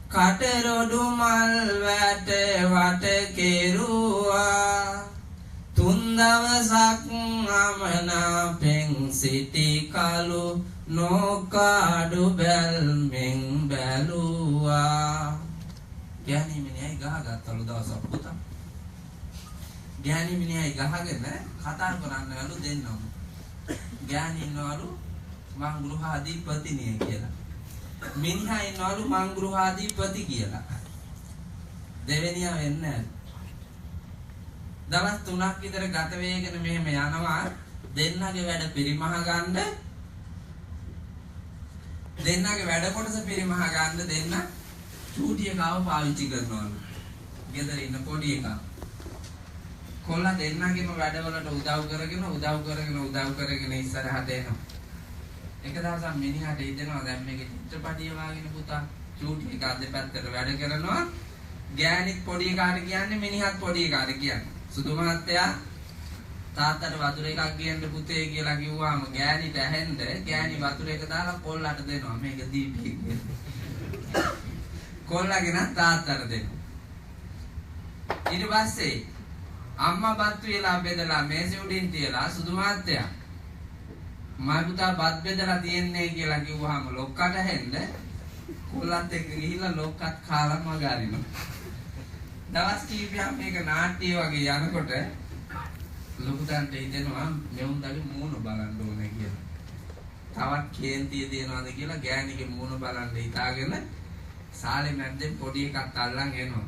කටරොඩු මල් වැට වට කෙරුවා තුන් දවසක් අමනාපෙන් සිටි කලු නොකාඩු බැල්මෙන් බැලුවා. ගෑණි මිනිහයි ගහගත්තලු දවසක් පුතා. ගෑණි මිනිහයි ගහගෙන කතා කරන්නලු දෙන්නම. ගෑණි ඉන්නවලු මං ගෘහාධිපතිනිය කියලා. මිනිහා ඉන්නවලු මං ගෘහාධිපති කියලා. දෙවෙනියා වෙන්නේ නැහැ. දවස් 3ක් විතර ගත වේගෙන මෙහෙම යනවා. දෙන්නගේ වැඩ පිරිමහ ගන්න, දෙන්නගේ වැඩ කොටස පිරිමහ ගන්න දෙන්න චූටි එකාව පාවිච්චි කරනවලු. ගෙදර ඉන්න පොඩි එකා. කොල්ලා දෙන්නගේම වැඩවලට උදව් කරගෙන උදව් කරගෙන උදව් කරගෙන ඉස්සරහට එනවා. එක දවසක් මිනිහට හිතෙනවා දැන් මේක චිත්‍රපටිය වාගෙන පුතා චූටි එකා දෙපැත්තට වැඩ කරනවා. ගෑණිත් පොඩි එකාට කියන්නේ මිනිහත් පොඩි එකාට කියන්නේ. සුදු මහත්තයා තාත්තට වතුර එකක් ගේන්න පුතේ කියලා කිව්වාම ගෑණිට ඇහෙන්න ගෑණි වතුර එක දාලා කොල්ලට දෙනවා. මේක දීපේ කියලා. කොල්ලගෙන තාත්තට දෙනවා. ඊට පස්සේ අම්මා බත් වේලා බෙදලා මේසෙ උඩින් තියලා සුදු මහත්තයා මයි පුතා බත් බෙදලා තියන්නේ කියලා කිව්වහම ලොක්කට ඇහෙන්න කොල්ලත් එක්ක ගිහිල්ලා ලොක්කත් කාලා මග අරිනවා. දවස් කීපයක් මේක නාට්‍ය වගේ යනකොට ලොකු තන්ට හිතෙනවා මෙවුන්දගේ මූණ බලන්න ඕනේ කියලා. තවත් කේන්තිය තියනවාද කියලා ගෑණිගේ මූණ බලන්න හිතාගෙන සාලේ මැද්දෙන් පොඩි එකක් අල්ලන් එනවා.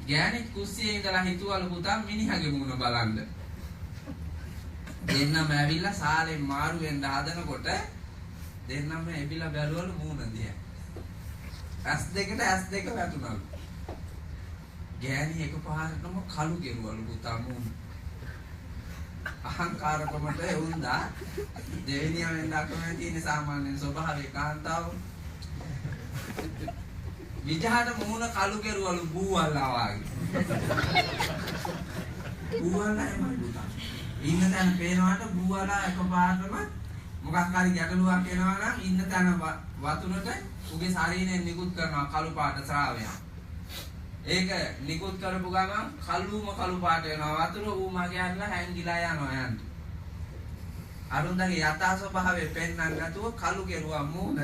ගෑණි කුස්සියේ ඉඳලා හිතුවලු පුතා මිනිහගේ මූණ බලන්න. දෙන්නම ඇවිල්ලා සාලෙන් මාරු වෙන්න හදනකොට දෙන්නම එබිලා බැලුවලු මූණ දිහා. ඇස් දෙකට ඇස් දෙක වැටුණලු. ගෑණි එකපාරටම කළු කෙරුවලු පුතා මූණ. අහංකාරකමට එවුන්දා දෙවෙනියා වෙන්න අකමැති තියෙන සාමාන්‍ය ස්වභාවය කාන්තාව. විජහට මූණ කළු කෙරුවලු බූවල්ලා වාගේ. බූවල්ලා එමයි පුතා. ඉන්න තැන පේනවාට බූවලා එකපාරටම මොකක් හරි ගැටලුවක් එනවා නම් ඉන්න තැන වතුරට උගේ ශරීරයෙන් නිකුත් කරනවා කළු පාට ශ්‍රාවයක්. ඒක නිකුත් කරපු ගමන් කළුම කළු පාට වෙනවා වතුර. ඌ මගේ ඇරලා හැංගිලා යනවා යන්න. අරුන්දගේ යථා ස්වභාවය පෙන්වන්න නැතුව කළු කෙරුවා මූණ.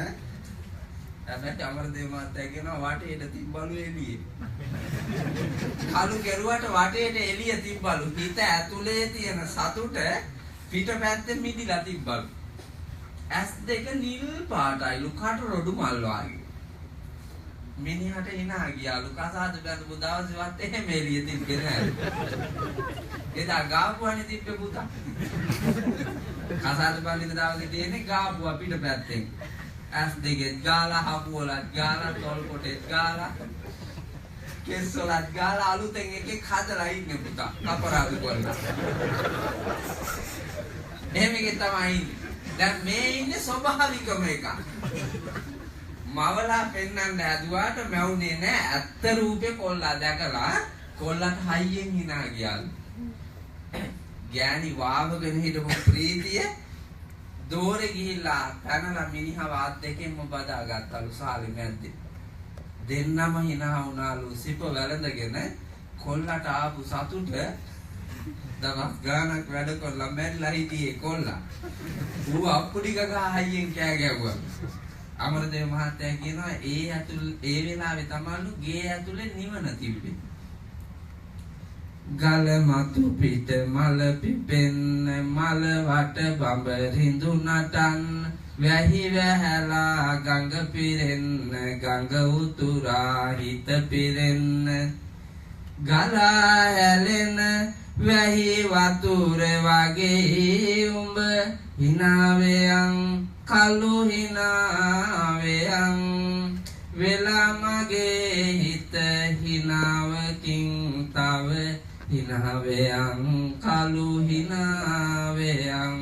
හැබැයි අමරදේව මහත්තයා කියනවා වටේට තිබ්බලු එළියේ. කළු කෙරුවට වටේට එළිය තිබ්බලු. හිත ඇතුලේ තියෙන සතුට පිටපැත්තේ මිදිලා තිබ්බලු. ඇස් දෙක නිල් පාටයිලු කට රොඩු මල් වාගේ. මිනිහට hina ගියාලු. කසාද බැඳපු දවසේවත් එහෙම එළිය තිබ්බේ නෑ. එදා ගාපුවානේ තිබ්බේ පුතා. කසාද බඳින දවසේ තියෙන්නේ ගාපුවා පිටපැත්තෙන්. ඇස් දෙකෙත් ගාලා, හපුවලත් ගාලා, තොල් කොටෙත් ගාලා, කෙස් වලත් ගාලා අලුතෙන් එකෙක් හදලා ඉන්නේ පුතා. අපරාධ කරලා. එහෙම එකේ තමයි ඉන්නේ. දැන් මේ ඉන්නේ ස්වභාවිකම එක. මවලා පෙන්වන්න හැදුවාට මැවුනේ නෑ. ඇත්ත රූපේ කොල්ලා දැකලා කොල්ලට හයියෙන් hina ගියාලු. ගෑණි වාවගෙන හිටපු ප්‍රීතිය දෝරේ ගිහිල්ලා පැනලා මිනිහව අත් දෙකෙන්ම බදාගත්තලු සාලේ මැද්දේ. දෙන්නම hina වුණාලු. සිප වැළඳගෙන කොල්ලට ආපු සතුට දවස් ගාණක් වැඩ කරලා මැරිලා හිටියේ කොල්ලා. ඌ අප්පුඩි ගගා හයියෙන් කෑ ගැහුවා. අමරදේව මහත්තයා කියනවා ඒ ඇතුල් ඒ වෙලාවේ තමලු ගේ ඇතුලේ නිවන තිබ්බේ. ගල මතු පිට මල පිපෙන්න මල වට බඹ රිඳු නටන් වැහි වැහැලා ගඟ පිරෙන්න ගඟ උතුරා හිත පිරෙන්න ගලා හැලෙන වැහි වතුර වගේ උඹ හිනාවෙයන් කළු හිනාවෙයන් වෙලා මගේ හිත හිනාවකින් තව හිනාවෙයන් කළු හිනාවෙයන්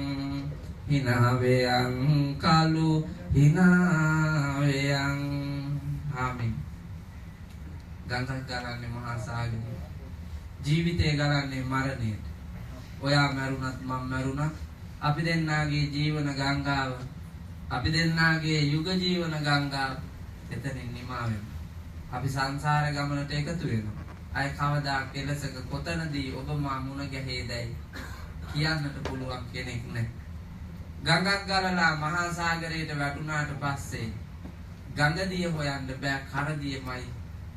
හිනාවෙයන් කළු හිනාවෙයන්. ආමෙන්. ගඟක් ගලන්නේ මහා සාගරේ. ජීවිතේ ගලන්නේ මරණයට. ඔයා මැරුණත් මං මැරුණත් අපි දෙන්නාගේ ජීවන ගංගාව, අපි දෙන්නාගේ යුග ජීවන ගංගාව එතනින් නිමා වෙනවා. අපි සංසාර ගමනට එකතු වෙනවා. අය කවදා කෙලසක කොතනදී ඔබ මා මුණ ගැහේදැයි කියන්නට පුළුවන් කෙනෙක් නැහැ. ගඟක් ගලලා මහා සාගරයට වැටුණාට පස්සේ ගඟ දිය හොයන්න බෑ, කර දියමයි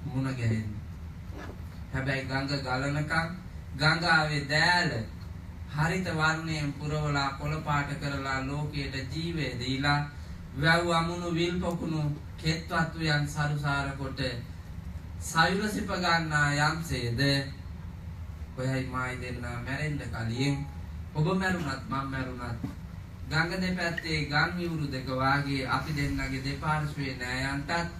මුණ ගැහෙන්නේ. හැබැයි ගඟ ගලනකම් ගංගාවේ දෑල හරිත වර්ණයෙන් පුරවලා කොළ පාට කරලා ලෝකයට ජීවය දීලා වැව් අමුණු විල් පොකුණු කෙත්වත්තු යන් සරුසාර කොට සයුර සිප ගන්නා යම්සේද ඔයයි මායි දෙන්නා මැරෙන්න කලින් ඔබ මැරුණත් මං මැරුණත් ගඟ දෙපැත්තේ ගම් ඉවුරු දෙක වාගේ අපි දෙන්නගේ දෙපාර්ශ්වයේ නෑයන්ටත්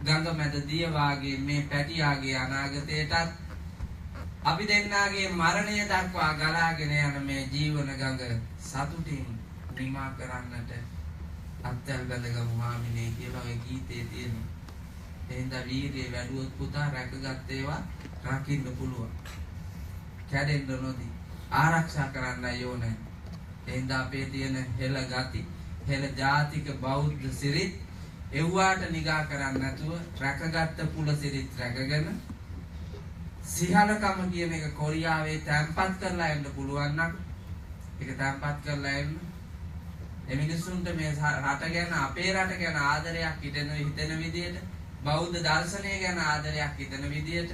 ගඟ මැද දිය වාගේ මේ පැටියාගේ අනාගතයටත් අපි දෙන්නාගේ මරණය දක්වා ගලාගෙන යන මේ ජීවන ගඟ සතුටින් නිමා කරන්නට අත්‍යල් බැඳගමු හාමිනේ කියලා ඔය ගීතේ තියෙනවා. එහෙනම් වීරිය වැඩුවොත් පුතා රැකගත් ඒවා රකින්න පුළුවන්. කැඩෙන්න නොදී ආරක්ෂා කරන්නයි ඕනේ. එහෙනම් අපේ තියෙන හෙළ ගති, හෙළ ජාතික බෞද්ධ සිරිත් එව්වාට නිගා කරන්නේ නැතුව රැකගත්ත කුල සිරිත් රැකගෙන සිහලකම කියන එක කොරියාවේ තැන්පත් කරලා එන්න පුළුවන් නම් ඒක තැන්පත් කරලා එන්න. ඒ මිනිස්සුන්ට මේ රට ගැන, අපේ රට ගැන ආදරයක් හිතෙන විදියට, බෞද්ධ දර්ශනය ගැන ආදරයක් හිතෙන විදියට,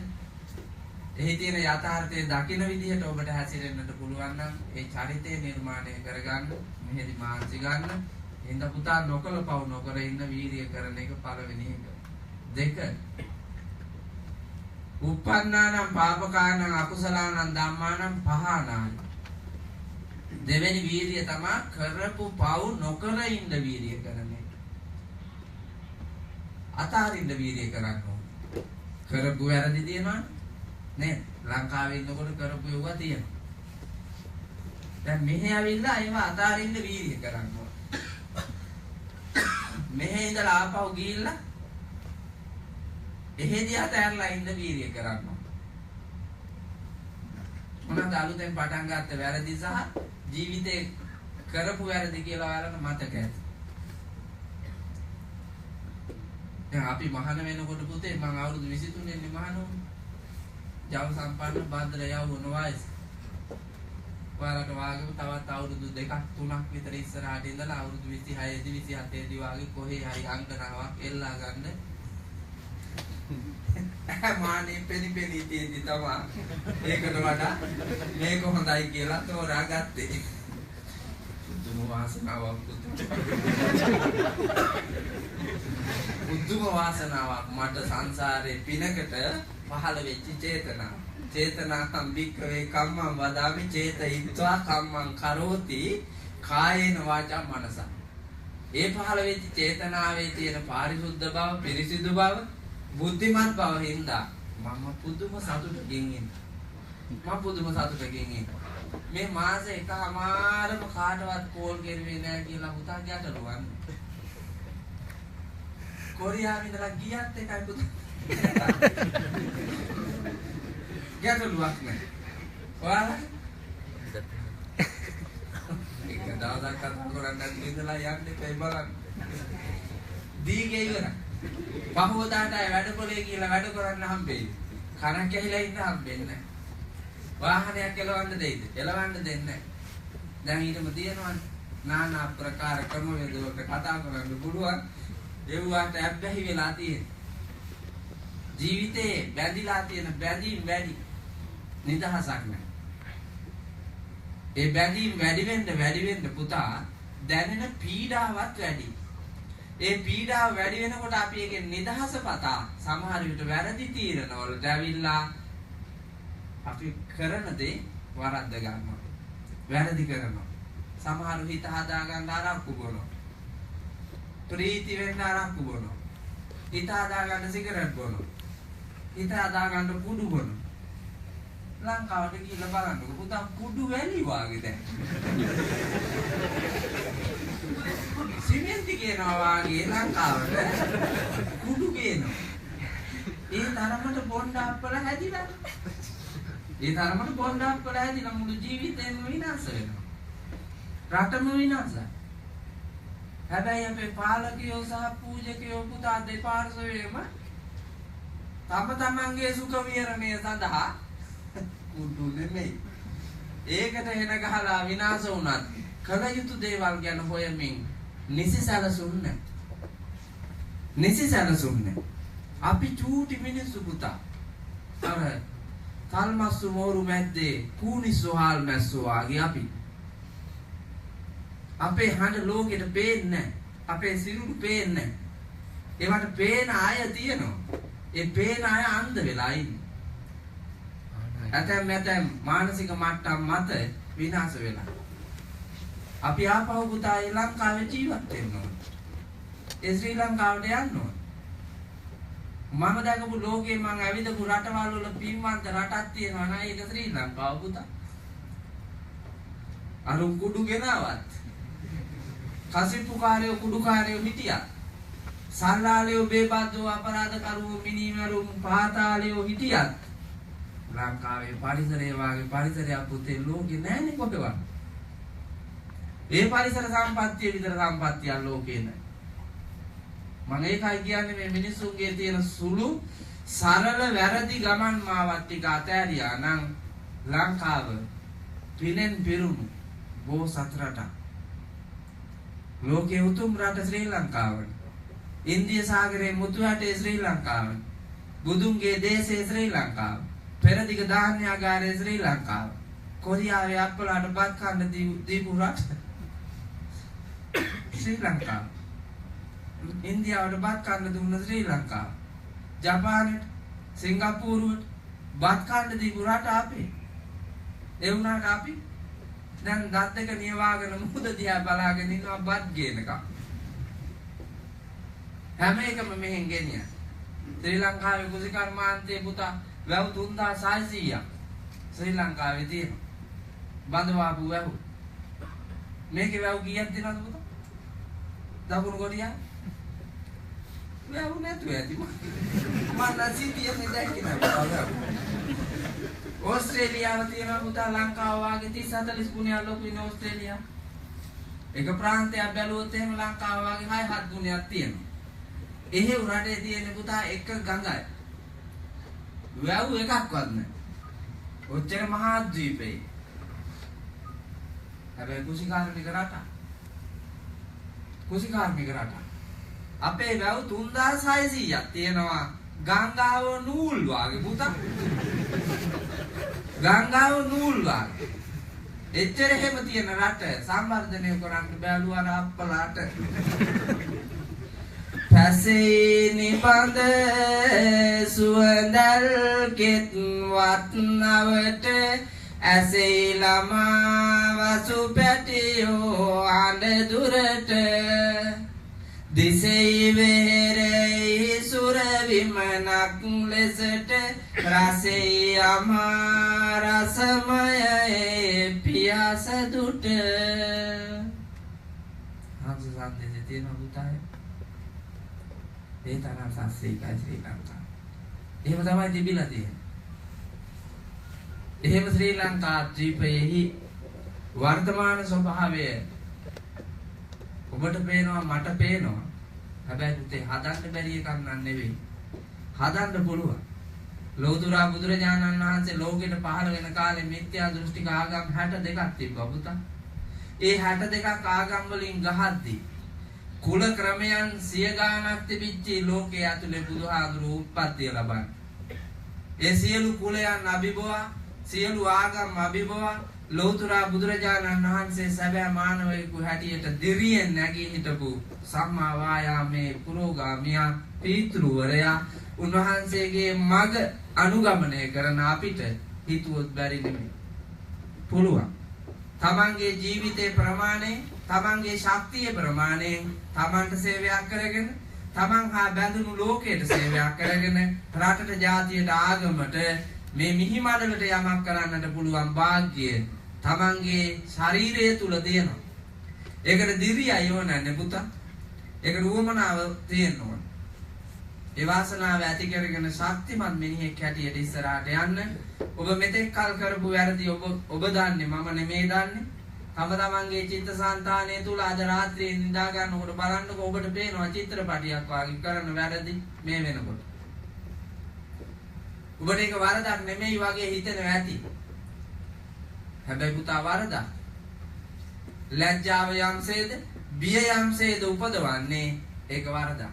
එහි තියෙන යථාර්ථය දකින විදියට ඔබට හැසිරෙන්නට පුළුවන් නම් ඒ චරිතය නිර්මාණය කරගන්න, මෙහෙදි මානසික ගන්න. එහෙනම් පුතා නොකල පව් නොකර ඉන්න වීරිය කරන එක පළවෙනි එක. දෙක, උප්පන්නානම් පාපකානම් අකුසලානම් ධම්මානම් පහනාය. දෙවෙනි වීරිය තමා කරපු පව් නොකර ඉන්න වීරිය කරන එක. අතාරින්න වීරිය කරන්න ඕන. කරපු වැරදි තියෙනවා නේද? ලංකාවේ ඉන්නකොට කරපු ඒවා තියෙනවා. දැන් මෙහෙ ඇවිල්ලා ඒවා අතාරින්න වීරිය කරන්න ඕන. මෙහෙ ඉඳලා ආපහු ගිහිල්ලා එහෙදී අතහැරලා ඉන්න වීරිය කරන්න ඕන. මොනවාද අලුතෙන් පටන් ගත්ත වැරදි සහ ජීවිතේ කරපු වැරදි කියලා ඔයාලට මතක ඇති. දැන් අපි මහාන වෙනකොට පුතේ මං අවුරුදු 23 ඉන්නේ මහාන වුණේ. ජව සම්පන්න භද්‍ර යෞවන වයස. ඔයාලට වාගේම තවත් අවුරුදු 2ක් 3ක් විතර ඉස්සරහට ඉඳලා අවුරුදු 26 දී 27 දී වාගේ කොහේ හරි අංගනාවක් එල්ලා ගන්න. මානේ පෙනි පෙනි තියෙදි තමා ඒකට වඩා මේක හොඳයි කියලා තෝරාගත්තේ. පුදුම වාසනාවක් පුදුම වාසනාවක් මට සංසාරේ පිනකට පහළ වෙච්ච චේතනාව. චේතනාහං භික්ඛවේ කම්මං වදාමි චේතයිත්වා කම්මං කරෝති කායේන වාචා මනසා. ඒ පහළ වෙච්ච චේතනාවේ තියෙන පාරිශුද්ධ බව, පිරිසිදු බව, බුද්ධිමත් බව හින්දා මම පුදුම සතුටකින් ඉන්නවා. මම පුදුම සතුටකින් ඉන්නවා. මේ මාස එකමාරම කාටවත් කෝල් කරුවේ නෑ කියලා පුතා ගැටලුවන්නේ. කොරියාවේ ඉඳලා ගියත් එකයි පුතා. ගැටලුවක් නෑ. ඔයාලා එක දවසක් කතා කරන්න නැතුව ඉඳලා යන්න එපා බලන්න. දීගේ ඉවරයි. පහවදාට අය වැඩපොලේ කියලා වැඩ කරන්න හම්බෙයි. කනක් ඇහිලා ඉන්න හම්බෙන්නේ නැහැ. වාහනයක් එලවන්න දෙයිද? එලවන්න දෙන්නේ නැහැ. දැන් ඊටම තියෙනවනේ නානා ප්‍රකාර ක්‍රමවේද වලට කතා කරන්න පුළුවන්. ඒවට ඇබ්බැහි වෙලා තියෙන. ජීවිතේ බැඳිලා තියෙන බැඳීම් වැඩි. නිදහසක් නැහැ. ඒ බැඳීම් වැඩි වෙන්න වැඩි වෙන්න පුතා දැනෙන පීඩාවත් වැඩි. ඒ පීඩාව වැඩි වෙනකොට අපි ඒකෙන් නිදහස පතා සමහර විට වැරදි තීරණ වලට ඇවිල්ලා අපි කරන දේ වරද්ද ගන්නවා. වැරදි කරනවා. සමහරු හිත හදා ගන්න අරක්කු බොනවා. ප්‍රීති වෙන්න අරක්කු බොනවා. හිත හදා ගන්න සිගරට් බොනවා. හිත හදා ගන්න කුඩු බොනවා. ලංකාවට ගිහිල්ලා බලන්නකෝ පුතා කුඩු වැලි වාගේ දැන්. සිමෙන්ති කියනවා වාගේ ලංකාවට කුඩු කියනවා. ඒ තරමට බොණ්ඩ අප්පල හැදිලා. ඒ තරමට බොණ්ඩ අප්පල හැදිලා මුළු ජීවිතේම විනාශ වෙනවා. රටම විනාශයි. හැබැයි අපේ පාලකයෝ සහ පූජකයෝ පුතා දෙපාර්ශ්වයේම තම තමන්ගේ සුඛ විහරණය සඳහා කුඩු නෙමෙයි. ඒකට හෙන ගහලා විනාශ වුණත් කළ යුතු දේවල් ගැන හොයමින් නිසි සැලසුම් නැහැ. නිසි සැලසුම් නැහැ. අපි චූටි මිනිස්සු පුතා. අර තල්මස්සු මෝරු මැද්දේ කූනිස්සු හාල් මැස්සු වාගේ අපි. අපේ හඬ ලෝකෙට පේන්නේ නැහැ. අපේ සිරුරු පේන්නේ නැහැ. ඒවට පේන අය තියෙනවා. ඒ පේන අය අන්ධ වෙලා ඉන්නේ. ඇතැම් ඇතැම් මානසික මට්ටම් මත විනාශ වෙලා. අපි ආපහු පුතා ඒ ලංකාවේ ජීවත් වෙන්න ඕන. ඒ ශ්‍රී ලංකාවට යන්න ඕන. මම දැකපු ලෝකේ මං ඇවිදපු රටවල් වල පින්වන්ත රටක් තියෙනවා නේද? ඒක ශ්‍රී ලංකාව පුතා. අර කුඩු ගෙනාවත් කසිප්පුකාරයෝ කුඩුකාරයෝ හිටියා. සල්ලාලයෝ බේබද්දෝ අපරාධකරුවෝ මිනීමරුන් පාතාලයෝ හිටියත් ලංකාවේ පරිසරය වාගේ පරිසරයක් පුතේ ලෝකේ නෑනේ කොහෙවත්. ඒ පරිසර සම්පත්තිය විතර සම්පත්තියක් ලෝකේ නෑ. මම ඒකයි කියන්නේ මේ මිනිස්සුන්ගේ තියෙන සුළු සරල වැරදි ගමන් මාවත් ටික අතෑරියා නම් ලංකාව පිනෙන් පිරුණු බෝසත් රටක්. ලෝකයේ උතුම් රට ශ්‍රී ලංකාවයි. ඉන්දිය සාගරයේ මුතු ඇටේ ශ්‍රී ලංකාවයි. බුදුන්ගේ දේශයේ ශ්‍රී ලංකාව. පෙරදිග ධාන්‍යාගාරයේ ශ්‍රී ලංකාව. කොරියාවේ අප්පලාට බත් කන්න දීපු රට ශ්‍රී ලංකාව. ඉන්දියාවට බත් කන්න දුන්න ශ්‍රී ලංකාව. ජපානයට, සිංගප්පූරුවට බත් කන්න දීපු රට අපේ. ඒ වුණාට අපි දැන් දත් දෙක නියවාගෙන මුහුද දිහා බලාගෙන ඉන්නවා බත් ගේනකම්. හැම එකම මෙහෙන් ගෙනියන. ශ්‍රී ලංකාවේ කුසිකර්මාන්තයේ පුතා වැව් 3600ක් ශ්‍රී ලංකාවේ තියෙනවා. බඳවාපු වැව්. මේකේ වැව් කීයක් තියෙනවද පුතා? දකුණු කොරියාවේ වැව් නැතුව ඇති. මම නැසී දැක්කේ නෑ වැව්. ඕස්ට්‍රේලියාව තියෙනවා පුතා ලංකාව වාගේ 30 40 ගුණයක් ලොකු ඉන්නේ ඕස්ට්‍රේලියාව. එක ප්‍රාන්තයක් බැලුවොත් එහෙම ලංකාව වාගේ 6 7 ගුණයක් තියෙනවා. එහෙව් රටේ තියෙන පුතා එක ගඟයි. වැව් එකක්වත් නැහැ. ඔච්චර මහා ද්වීපේ. හැබැයි කුසිකාර්මික රටක්. කුසිකාර්මික රටක්. අපේ වැව් 3600ක් තියෙනවා. ගංගාව නූල් වාගේ පුතා. ගංගාව නූල් වාගේ. එච්චර එහෙම තියෙන රට සංවර්ධනය කරන්න බැලුවා අර අප්පලාට. පැසේ නිබඳ සුවඳල් කෙත් වත්නවට ඇසේ ළමා වසු පැටියෝ අඬ දුරට දිසෙයි වෙහෙරෙයි සුර විමනක් ලෙසට රසෙයි අමා රසමය පියාස දුට. හංස සංදේශය තියෙනවා පුතාය. ඒ තරම් සස්ත්‍රීකයි ශ්‍රී ලංකාව. එහෙම තමයි තිබිලා තියෙන්නේ. එහෙම ශ්‍රී ලංකා ද්වීපයෙහි වර්තමාන ස්වභාවය ඔබට පේනවා මට පේනවා. හැබැයි පුතේ හදන්න බැරි එකක් නන් නෙවෙයි. හදන්න පුළුවන්. ලෝතුරා බුදුරජාණන් වහන්සේ ලෝකෙට පහළ වෙන කාලේ මිත්‍යා දෘෂ්ටික ආගම් 62ක් තිබ්බා පුතා. ඒ 62ක් ආගම් වලින් ගහද්දී කුල ක්‍රමයන් සිය ගාණක් තිබිච්ච ලෝකයේ ඇතුලේ බුදුහාඳුරු උත්පත්තිය ලබන්නේ. ඒ සියලු කුලයන් අභිබවා, සියලු ආගම් අභිබවා ලෝතුරා බුදුරජාණන් වහන්සේ සැබෑ මානවයෙකු හැටියට දිරියෙන් නැගී හිටපු සම්මා වායාමේ පුරෝගාමියා පීතෘවරයා උන්වහන්සේගේ මඟ අනුගමනය කරන අපිට හිතුවොත් බැරි නෙමෙයි. පුළුවන්. තමන්ගේ ජීවිතේ ප්‍රමාණය, තමන්ගේ ශක්තියේ ප්‍රමාණයෙන් තමන්ට සේවයක් කරගෙන, තමන් හා බැඳුණු ලෝකයට සේවයක් කරගෙන, රටට, ජාතියට, ආගමට මේ මිහි මඩලට යමක් කරන්නට පුළුවන් භාග්‍යය තමන්ගේ ශරීරය තුල තියෙනවා. ඒකට දිරියයි ඕනන්නේ පුතා. ඒකට උවමනාව තියෙන්න ඕන. ඒ වාසනාව ඇති කරගෙන ශක්තිමත් මිනිහෙක් හැටියට ඉස්සරහට යන්න. ඔබ මෙතෙක් කල් කරපු වැරදි ඔබ දන්නේ, මම නෙමෙයි දන්නේ. තම තමන්ගේ චිත්තසංතානය තුල අද රාත්‍රියේ නිදා ගන්නකොට බලන්නකො ඔබට පේනවා චිත්‍රපටියක් වගේ කරන වැරදි මේ වෙනකොට. ඔබට ඒක වරදක් නෙමෙයි වගේ හිතෙනවා ඇති. හැබැයි පුතා වරදක්. ලැජ්ජාව යම්සේද, බිය යම්සේද උපදවන්නේ ඒක වරදක්.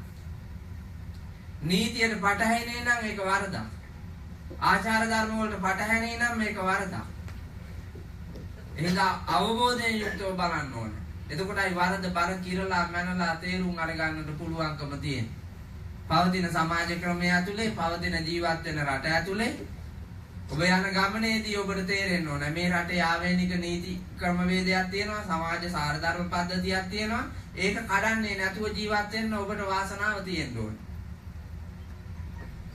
නීතියට පටහැනේ නම් ඒක වරදක්. ආචාර ධර්ම වලට පටහැනේ නම් මේක වරදක්. එහෙනම් අවබෝධයෙන් යුක්තව බලන්න ඕනේ. එතකොටයි වරද බර කිරලා මැනලා තේරුම් අරගන්නට පුළුවන්කම තියෙන්නේ. පවතින සමාජ ක්‍රමය ඇතුලේ, පවතින ජීවත් වෙන රට ඇතුලේ ඔබ යන ගමනේදී ඔබට තේරෙන්න ඕනේ මේ රටේ ආවේනික නීති ක්‍රමවේදයක් තියෙනවා, සමාජ සාරධර්ම පද්ධතියක් තියෙනවා. ඒක කඩන්නේ නැතුව ජීවත් වෙන්න ඔබට වාසනාව තියෙන්න ඕනේ.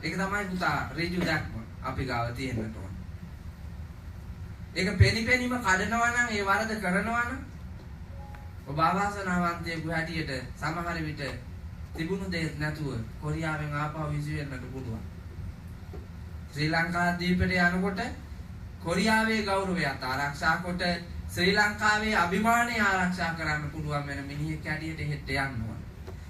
ඒක තමයි පුතා ඍජු දැක්ම අපි ගාව තියෙන්නට ඕනේ. ඒක පෙනිපෙනිම කඩනවා නම්, ඒ වරද කරනවා නම් ඔබ අවාසනාවන්තයෙකු හැටියට සමහර විට තිබුණු දෙයක් නැතුව කොරියාවෙන් ආපහු විසි වෙන්නට පුළුවන්. ශ්‍රී ලංකා දීපයට යනකොට කොරියාවේ ගෞරවයත් ආරක්ෂා කොට ශ්‍රී ලංකාවේ අභිමානය ආරක්ෂා කරන්න පුළුවන් වෙන මිනිහෙක් හැටියට එහෙට යන්න ඕන.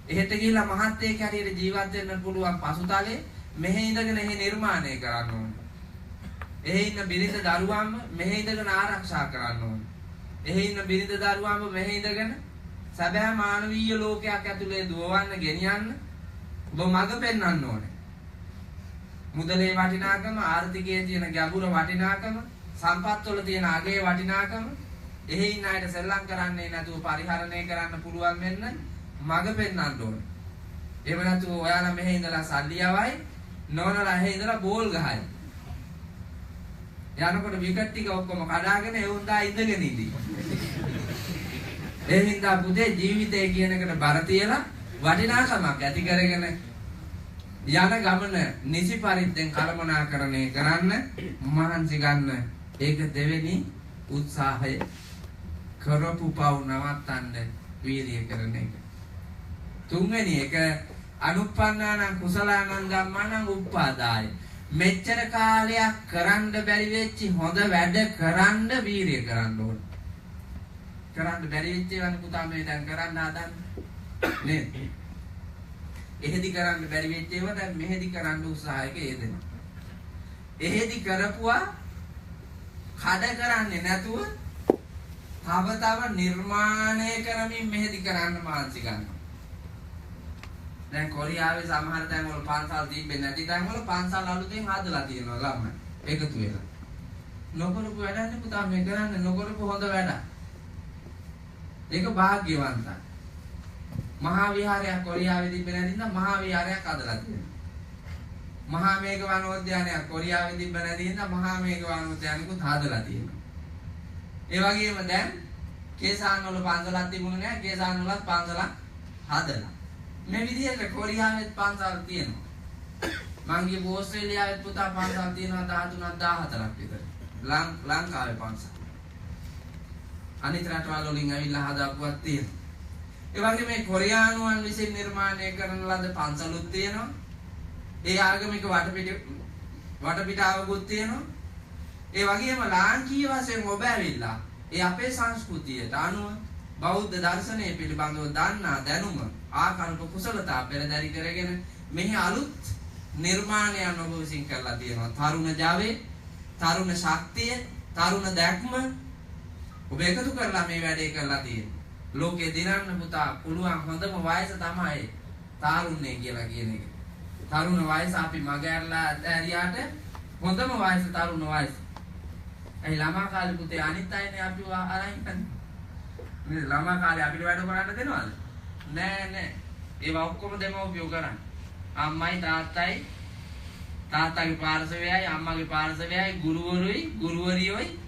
එහෙට ගිහිල්ලා මහත්තයෙක් හැටියට ජීවත් වෙන්න පුළුවන් පසුතලයේ මෙහෙ ඉඳගෙන එහෙ නිර්මාණය කරන්න ඕන. එහෙ ඉන්න බිරිඳ දරුවන්ව මෙහෙ ඉඳගෙන ආරක්ෂා කරන්න ඕන. එහෙ ඉන්න බිරිඳ දරුවන්ව මෙහෙ ඉඳගෙන සැබෑ මානවීය ලෝකයක් ඇතුලේ දුවවන්න ගෙනියන්න ඔබ මඟ පෙන්වන්න ඕනේ. මුදලේ වටිනාකම, ආර්ථිකයේ තියෙන ගැඹුර වටිනාකම, සම්පත් වල තියෙන අගේ වටිනාකම එහෙ ඉන්න අයට සෙල්ලම් කරන්නේ නැතුව පරිහරණය කරන්න පුළුවන් වෙන්න මඟ පෙන්වන්න ඕනේ. එහෙම නැතුව ඔයාලා මෙහෙ ඉඳලා සල්ලි යවයි, නෝනලා එහෙ ඉඳලා බෝල් ගහයි. යනකොට විකට් ටික ඔක්කොම කඩාගෙන ඒ උන්දා ඉඳගෙන ඉඳී. ඒ හින්දා පුතේ ජීවිතය කියන එකට බර තියලා වටිනාකමක් ඇති කරගෙන යන ගමන නිසි පරිද්දෙන් කළමනාකරණය කරන්න මහන්සි ගන්න. ඒක දෙවෙනි උත්සාහය. කරපු පව් නවත්තන්න වීරිය කරන එක. තුන්වෙනි එක අනුප්පන්නානං කුසලානං ධම්මානං උප්පාදාය. මෙච්චර කාලයක් කරන්න බැරි වෙච්ච හොඳ වැඩ කරන්න වීරිය කරන්න ඕන. කරන්න බැරි වෙච්ච ඒවානේ පුතා මේ දැන් කරන්න හදන්නේ නේද? එහෙදි කරන්න බැරි වෙච්ච ඒවා දැන් මෙහෙදි කරන්න උත්සාහයක යෙදෙනවා. එහෙදි කරපුවා කඩ කරන්නේ නැතුව තව තව නිර්මාණය කරමින් මෙහෙදි කරන්න මහන්සි ගන්නවා. දැන් කොරියාවේ සමහර තැන්වල පන්සල් තිබෙන්නේ නැති තැන්වල පන්සල් අලුතෙන් හදලා තියෙනවා ළමයි එකතු වෙලා. නොකරපු වැඩක් පුතා මේ කරන්නේ, නොකරපු හොඳ වැඩක්. ඒක භාග්‍යවන්තයි. මහා විහාරයක් කොරියාවේ තිබෙන්නේ නැති හින්දා මහා විහාරයක් හදලා තියෙනවා. මහා මේඝ වනෝද්‍යානයක් කොරියාවේ තිබෙන්නේ නැති හින්දා මහා මේඝ වනෝද්‍යානකුත් හදලා තියෙනවා. ඒ වගේම දැන් කේසාන් වල පන්සලක් තිබුණේ නැහැ, කේසාන් වලත් පන්සලක් හදලා. මේ විදිහට කොරියාවෙත් පන්සල් තියෙනවා. මං ගියපු ඕස්ට්‍රේලියාවෙත් පුතා පන්සල් තියෙනවා 13ක් 14ක් විතර. ලංකාවේ පන්සල්. අනිත් රටවල් වලින් ඇවිල්ලා හදාපුවක් තියෙනවා. ඒ වගේ මේ කොරියානුවන් විසින් නිර්මාණය කරන ලද පන්සලුත් තියෙනවා. ඒ ආගමික වටපිටාවකුත් තියෙනවා. ඒ වගේම ලාංකීය වශයෙන් ඔබ ඇවිල්ලා ඒ අපේ සංස්කෘතියට අනුව බෞද්ධ දර්ශනය පිළිබඳව දන්නා දැනුම ආකල්ප කුසලතා පෙරදරි කරගෙන මෙහි අලුත් නිර්මාණයන් ඔබ විසින් කරලා තියෙනවා. තරුණ ජවය, තරුණ ශක්තිය, තරුණ දැක්ම ඔබ එකතු කරලා මේ වැඩේ කරලා තියෙනවා. ලෝකේ දිනන්න පුතා පුළුවන් හොඳම වයස තමයි තාරුණ්‍ය කියලා කියන එක. තරුණ වයස අපි මග ඇරලා ඇරියාට හොඳම වයස තරුණ වයස. ඇයි ළමා කාලේ පුතේ අනිත් අයනේ අපිව අරන් ඉන්නේ. මේ ළමා කාලේ අපිට වැඩ කරන්න දෙනවද? නෑ නෑ. ඒවා ඔක්කොම දෙමව්පියෝ කරන්නේ. අම්මයි තාත්තයි, තාත්තගේ පාර්ශවයයි අම්මගේ පාර්ශවයයි ගුරුවරුයි ගුරුවරියෝයි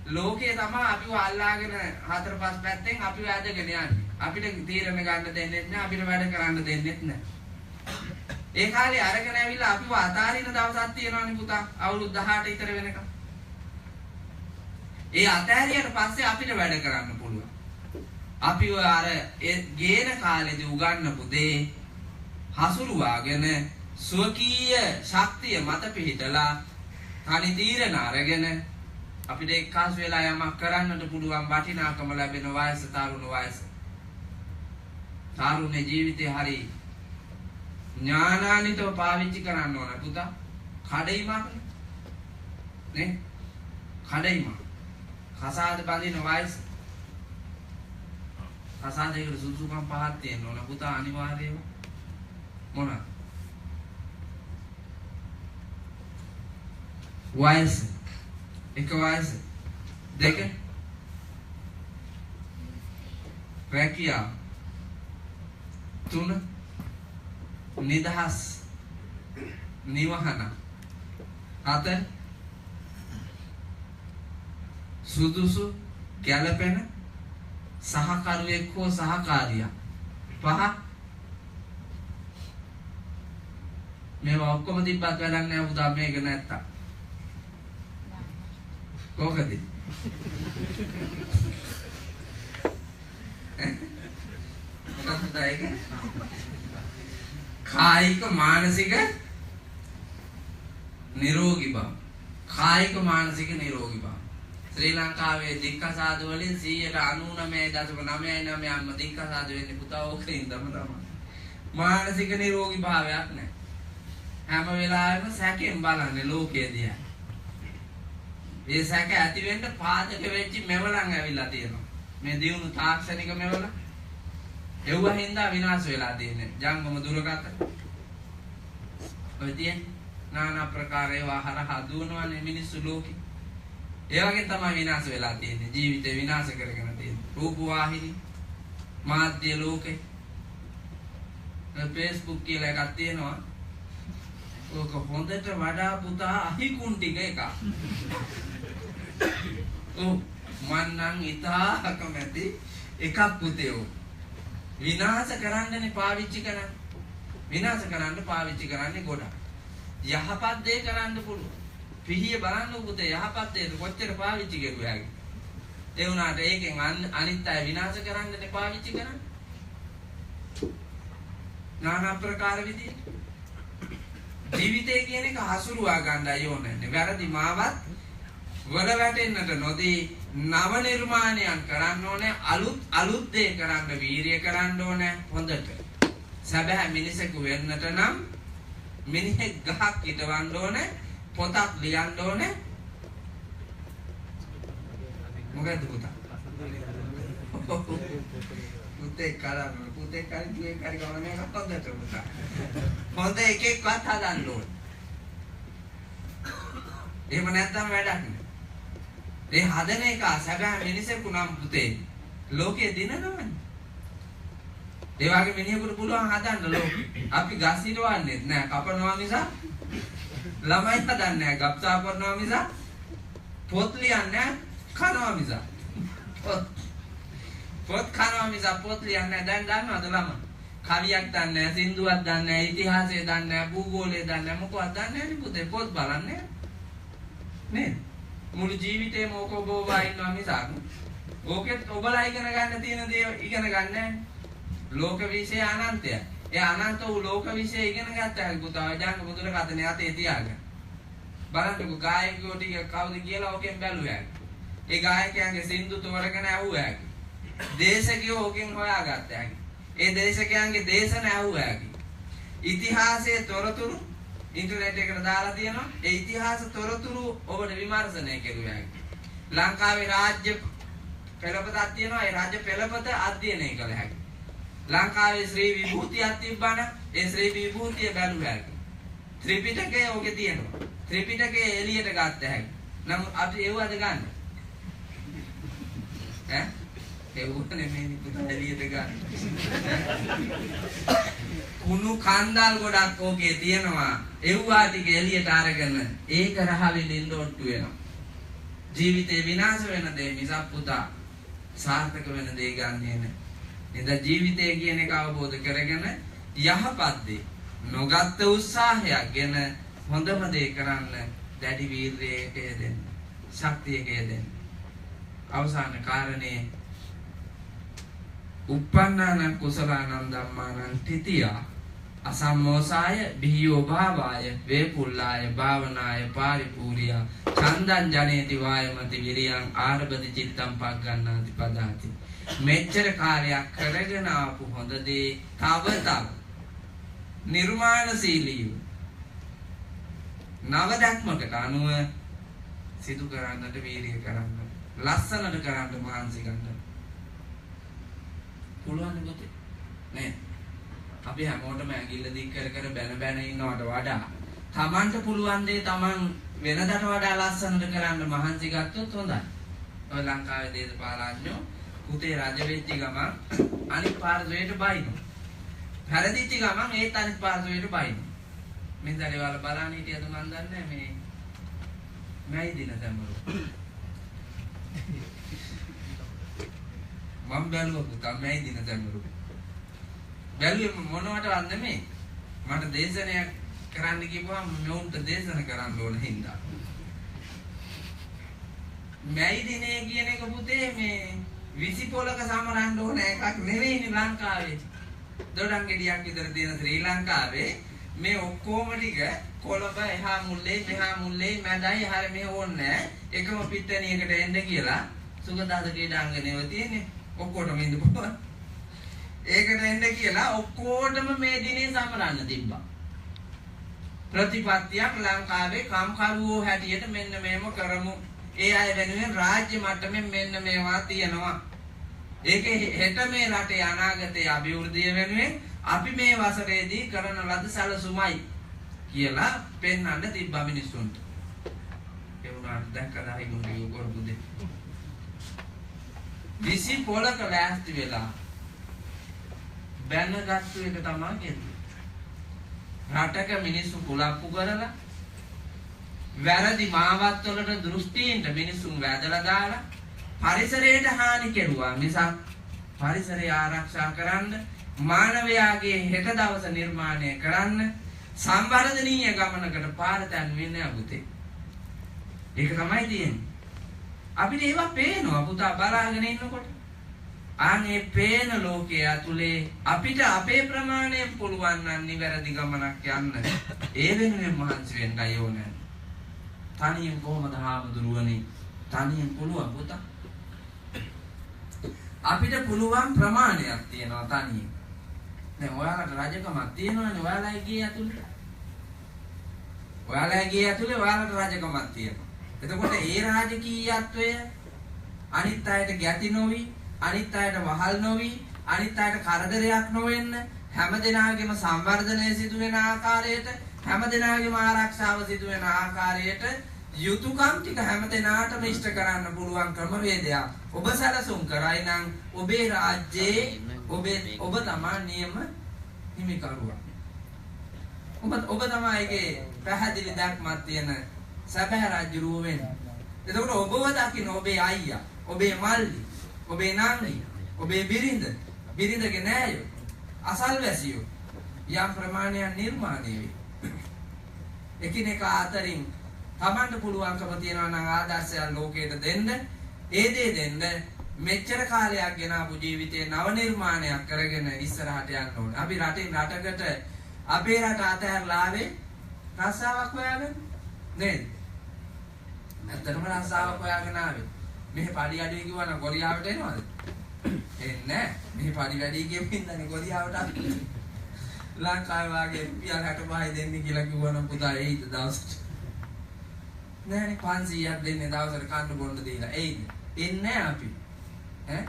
ලෝකේ තමයි අපිව අල්ලාගෙන හතර පහ පැත්තෙන් අපිව ඇදගෙන යන්නේ. අපිට තීරණ ගන්න දෙන්නෙත් නෑ, අපිට වැඩ කරන්න දෙන්නෙත් නෑ. ඒ කාලේ අරගෙන ඇවිල්ලා අපිව අතාරින දවසක් තියෙනවනේ පුතා, අවුරුදු 18 විතර වෙනකම්. ඒ අතෑරියට පස්සේ අපිට වැඩ කරන්න පුළුවන්. අපිව අර ගේන කාලේදී උගන්වපු දේ හසුරුවාගෙන ස්වකීය ශක්තිය මත පිහිටලා තනි තීරණ අරගෙන අපිට එක්කාසු වෙලා යමක් කරන්නට පුළුවන් වටිනාකම ලැබෙන වයස තරුණ වයස. තරුණ ජීවිතේ හරි ඥානාන්විතව පාවිච්චි කරන්න ඕන පුතා. කඩයිමක් නේ, කඩයිමක්. කසාද බඳින වයස. කසාදයකට සුදුසුකම් පහක් තියෙන්න ඕන පුතා අනිවාර්යයෙන්ම. මොනවාද? වයස. එක වයස. දෙක රැකියාව. තුන නිදහස් නිවහන. හතර සුදුසු ගැළපෙන සහකරුවෙක් හෝ සහකාරියක්. පහ මේවා ඔක්කොම තිබ්බත් වැඩක් නෑ පුතා මේක නැත්තම්. කොහොමද? මොකක්ද ඒක? කායික මානසික නිරෝගී බව. කායික මානසික නිරෝගී බව. ශ්‍රී ලංකාවේ දික්කසාද වලින් 99.99%ක්ම දික්කසාද වෙන්නේ පුතා ඕකෙන් තමයි. මානසික නිරෝගී භාවයක් නැහැ. හැම වෙලාවෙම සැකෙන් බලන්නේ ලෝකය දිහා. ඒ සැක ඇති වෙන්න පාදක වෙච්ච මෙවලන් ඇවිල්ලා තියෙනවා. මේ දියුණු තාක්ෂණික මෙවල. එව්ව හින්දා විනාශ වෙලා තියෙන්නේ. ජංගම දුරකථන. ඔය තියෙන নানা ප්‍රකාර ඒවා හරහා දුවනවනේ මිනිස්සු ලෝකෙ. ඒ වගේ තමයි විනාශ වෙලා තියෙන්නේ. ජීවිතේ විනාශ කරගෙන තියෙන්නේ. රූප වාහිනී, මාධ්‍ය ලෝකේ. Facebook කියලා එකක් තියෙනවා. ඕක හොඳට වඩා පුතා අහිකුන් ටික එකක්. ඔව් මං නම් ඉතා අකමැති එකක් පුතේ ඔව්. විනාශ කරන්නනේ පාවිච්චි කරන්නේ. විනාශ කරන්න පාවිච්චි කරන්නේ ගොඩක්. යහපත් දේ කරන්න පුළුවන්. පිහිය බලන්න පුතේ යහපත් දේ කොච්චර පාවිච්චි කරුවා හැකි. ඒ වුණාට ඒකෙන් අනිත් අය විනාශ කරන්නනේ පාවිච්චි කරන්නේ. নানা ප්‍රකාර විදියට. ජීවිතය කියන එක හසුරුවා ගන්නයි ඕනේ. වැරදි මාවත් වල වැටෙන්නට නොදී නව නිර්මාණයන් කරන්න ඕනේ. අලුත් අලුත් දේ කරන්න වීරිය කරන්න ඕනේ හොඳට. සැබෑ මිනිසෙකු වෙන්නට නම් මිනිහෙක් ගහක් හිටවන්න ඕනේ, පොතක් ලියන්න ඕනේ. මොකද්ද පුතා? පුතේ කරන්න පුතේ කරි දුවේ කරි ගමන මේක හොඳට පුතා. හොඳ එකෙක්වත් හදන්න ඕනේ. එහෙම නැත්නම් වැඩක් නෑ. ඒ හදන එක සැබෑ මිනිසෙකු නම් පුතේ ලෝකේ දිනනවනේ. ඒ වගේ මිනිහෙකුට පුළුවන් හදන්න ලෝකෙ. අපි ගස් හිටවන්නෙත් නෑ, කපනවා මිසක්. ළමයි හදන්නේ නෑ, ගබ්සා කරනවා මිසක්. පොත් ලියන්නේ නෑ, කනවා මිසක්. පොත් කනවා මිසක් පොත් ලියන්නේ නෑ. දැන් දන්නවද ළමයි? කවියක් දන්නේ නෑ, සින්දුවක් දන්නේ නෑ, ඉතිහාසය දන්නේ නෑ, භූගෝලය දන්නේ නෑ, මොකවත් දන්නේ නෑනේ පුතේ. පොත් බලන්නේ නේද? මුළු ජීවිතේම ඕක ඔබ ඔබ ඉන්නවා මිසක් ඕකෙත් ඔබලා ඉගෙන ගන්න තියෙන දේ ඉගෙන ගන්න නෑනේ. ලෝක විෂය අනන්තය. ඒ අනන්ත වූ ලෝක විෂය ඉගෙන ගත්තා පුතා ජංගම දුරකථනය අතේ තියාගෙන. බලන්නකෝ ගායකයෝ ටික කවුද කියලා ඕකෙන් බැලුවා. ඒ ගායකයන්ගේ සින්දු තෝරගෙන ඇහුවා. දේශකයෝ ඕකෙන් හොයාගත්තා. ඒ දේශකයන්ගේ දේශන ඇහුවා. ඉතිහාසයේ තොරතුරු ඉන්ටර්නෙට් එකට දාලා තියෙනවා. ඒ ඉතිහාස තොරතුරු ඔබට විමර්ශනය කෙරුවා. ලංකාවේ රාජ්‍ය පෙළපතක් තියෙනවා. ඒ රාජ්‍ය පෙළපත අධ්‍යයනය කළ හැකියි. ලංකාවේ ශ්‍රී විභූතියක් තිබ්බා නම් ඒ ශ්‍රී විභූතිය බැලුවා හැකි. ත්‍රිපිටකය ඔකේ තියෙනවා. ත්‍රිපිටකය එළියට ගත්ත හැකි. නමුත් අපි ඒවද ගන්න? ඈ ඒව නෙමෙයි පුතා එළියට ගන්න. කුණු කන්දල් ගොඩක් ඕකේ තියෙනවා. එව්වා ටික එළියට අරගෙන ඒක රහ විඳින්න ඔට්ටු වෙනවා. ජීවිතේ විනාශ වෙන දේ මිසක් පුතා සාර්ථක වෙන දේ ගන්නෙ නෑ. එදා ජීවිතය කියන එක අවබෝධ කරගෙන යහපත් දේ නොගත් උත්සාහයක් ගැන හොඳම දේ කරන්න දැඩි වීරියක යෙදෙන්න, ශක්තියක යෙදෙන්න. අවසාන කාරණේ උප්පන්නානං කුසලානං ධම්මානං තිතියා අසම්මෝසාය බිහියෝ භාවාය වේපුල්ලාය භාවනාය පාරිපූර්යා චන්දං ජනේති වායමති විරියං ආරබති චිත්තං පග්ගණ්ණාති පදාති. මෙච්චර කාලයක් කරගෙන ආපු හොඳ දේ තව තව නිර්මාණශීලීව නව දැක්මකට අනුව සිදු කරන්නට වීරිය කරන්න, ලස්සනට කරන්න මහන්සි ගන්න. පුළුවන් පුතේ. නේ? අපි හැමෝටම ඇඟිල්ල දික් කර කර බැන බැන ඉන්නවට වඩා තමන්ට පුළුවන් දේ තමන් වෙනදට වඩා ලස්සනට කරන්න මහන්සි ගත්තොත් හොඳයි. ඔය ලංකාවේ දේශපාලඥයෝ පුතේ රජ වෙච්ච ගමන් අනිත් පාර්ශවයට බයිනවා. වැරදිච්ච ගමන් ඒත් අනිත් පාර්ශවයට බයිනවා. මේ දරේ වල බලන්න හිටියද මන් දන්නේ මේ මැයි දින සැමරු. මම බැලුවා පුතා මැයි දින සැමරු. බැලුවේ මොනවටවත් නෙමෙයි. මට දේශනයක් කරන්න කිව්වම මෙවුන්ට දේශන කරන්න ඕන හින්දා. මැයි දිනේ කියන එක පුතේ මේ 20 පොලක සමරන්න ඕන එකක් නෙවෙයිනේ ලංකාවේ. දොඩම් ගෙඩියක් විතර තියෙන ශ්‍රී ලංකාවේ මේ ඔක්කොම ටික කොළඹ එහා මුල්ලේ මෙහා මුල්ලේ මැදයි හරි මෙහෙ ඕනේ එකම පිට්ටනියකට එන්න කියලා සුගතදාස ක්‍රීඩාංගණයව තියෙන්නේ ඔක්කොටම ඉන්න පුළුවන්. ඒකට එන්න කියලා ඔක්කොටම මේ දිනේ සමරන්න තිබ්බා. ප්‍රතිපත්තියක් ලංකාවේ කම්කරුවෝ හැටියට මෙන්න මෙහෙම කරමු. ඒ අය වෙනුවෙන් රාජ්‍ය මට්ටමින් මෙන්න මේවා තියෙනවා. ඒකේ හෙට මේ රටේ අනාගතයේ අභිවෘද්ධිය වෙනුවෙන් අපි මේ වසරේදී කරන ලද සැලසුමයි කියලා පෙන්වන්න තිබ්බා මිනිස්සුන්ට. ඒ වුණාට දැක්කද හිගුන්ගේ කරපු දේ? 20 පොලක ලෑස්ති වෙලා බැනගත්තු එක තමයි කියන්නේ. රටක මිනිස්සු කුලප්පු කරලා වැරදි මාවත් වලට දෘෂ්ටීන්ට මිනිස්සුන් වැදලා දාලා පරිසරයට හානි කෙරුවා මිසක් පරිසරය ආරක්ෂා කරන්න මානවයාගේ හෙට දවස නිර්මාණය කරන්න සංවර්ධනීය ගමනකට පාර තැන්වෙන්නේ නෑ පුතේ. ඒක තමයි තියෙන්නේ. අපිට ඒවා පේනවා පුතා බලාගෙන ඉන්නකොට. ආන් ඒ පේන ලෝකයේ ඇතුලේ අපිට අපේ ප්‍රමාණයෙන් පුළුවන් නම් නිවැරදි ගමනක් යන්න. ඒ වෙනුවෙන් මහන්සි වෙන්නයි ඕනේ. තනියෙන් කොහොමද හාමුදුරුවනේ? තනියෙන් පුළුවන් පුතා. අපිට පුළුවන් ප්‍රමාණයක් තියෙනවා තනියෙන්. දැන් ඔයාලට රජකමක් තියෙනවනේ ඔයාලගේ ගේ ඇතුලේ. ඔයාලගේ ගේ ඇතුලේ ඔයාලට රජකමක් තියෙනවා. එතකොට ඒ රාජකීයත්වය අනිත් අයට ගැති නොවි, අනිත් අයට වහල් නොවි, අනිත් අයට කරදරයක් නොවෙන්න, හැම දෙනාගේම සංවර්ධනය සිදු වෙන ආකාරයට, හැම දෙනාගේම ආරක්ෂාව සිදු වෙන ආකාරයට යුතුයකම් ටික හැම දෙනාටම ඉෂ්ට කරන්න පුළුවන් ක්‍රමවේදයක් ඔබ සැලසුම් කරයි නම් ඔබේ රාජ්‍යයේ ඔබ තමා නියම හිමිකරුවා. ඔබ තමා ඒකේ පැහැදිලි දැක්මක් තියෙන සැබෑ රාජ්‍යරුව වෙන්නේ. එතකොට ඔබව දකින්න ඔබේ අයියා, ඔබේ මල්ලි, ඔබේ නංගි, ඔබේ බිරිඳ, බිරිඳගේ නෑයෝ, අසල්වැසියෝ යම් ප්‍රමාණයක් නිර්මාණය වේ. එකිනෙකා අතරින් තමන්ට පුළුවන්කම තියනවා නම් ආදර්ශයක් ලෝකයට දෙන්න, ඒ දේ දෙන්න මෙච්චර කාලයක් ගෙන ආපු ජීවිතේ නව නිර්මාණයක් කරගෙන ඉස්සරහට යන්න ඕනේ. අපි රටින් රටකට අපේ රට අතහැරලා ආවේ රස්සාවක් හොයාගෙන නේද? ඇත්තටම රස්සාවක් හොයාගෙන ආවේ. මෙහෙ පඩි අඩුයි කිව්වා නම් කොරියාවට එනවද? එන්නේ නැහැ. මෙහෙ පඩි වැඩි කියපු හින්දානේ කොරියාවට ආවේ. ලංකාවේ වාගේ රුපියල් 65යි දෙන්නේ කියලා කිව්වා නම් පුතා එයිද දවසට? නෑනේ 500ක් දෙන්නේ දවසට කන්න බොන්න දීලා. එයිද? එන්නේ නෑ අපි. ඈ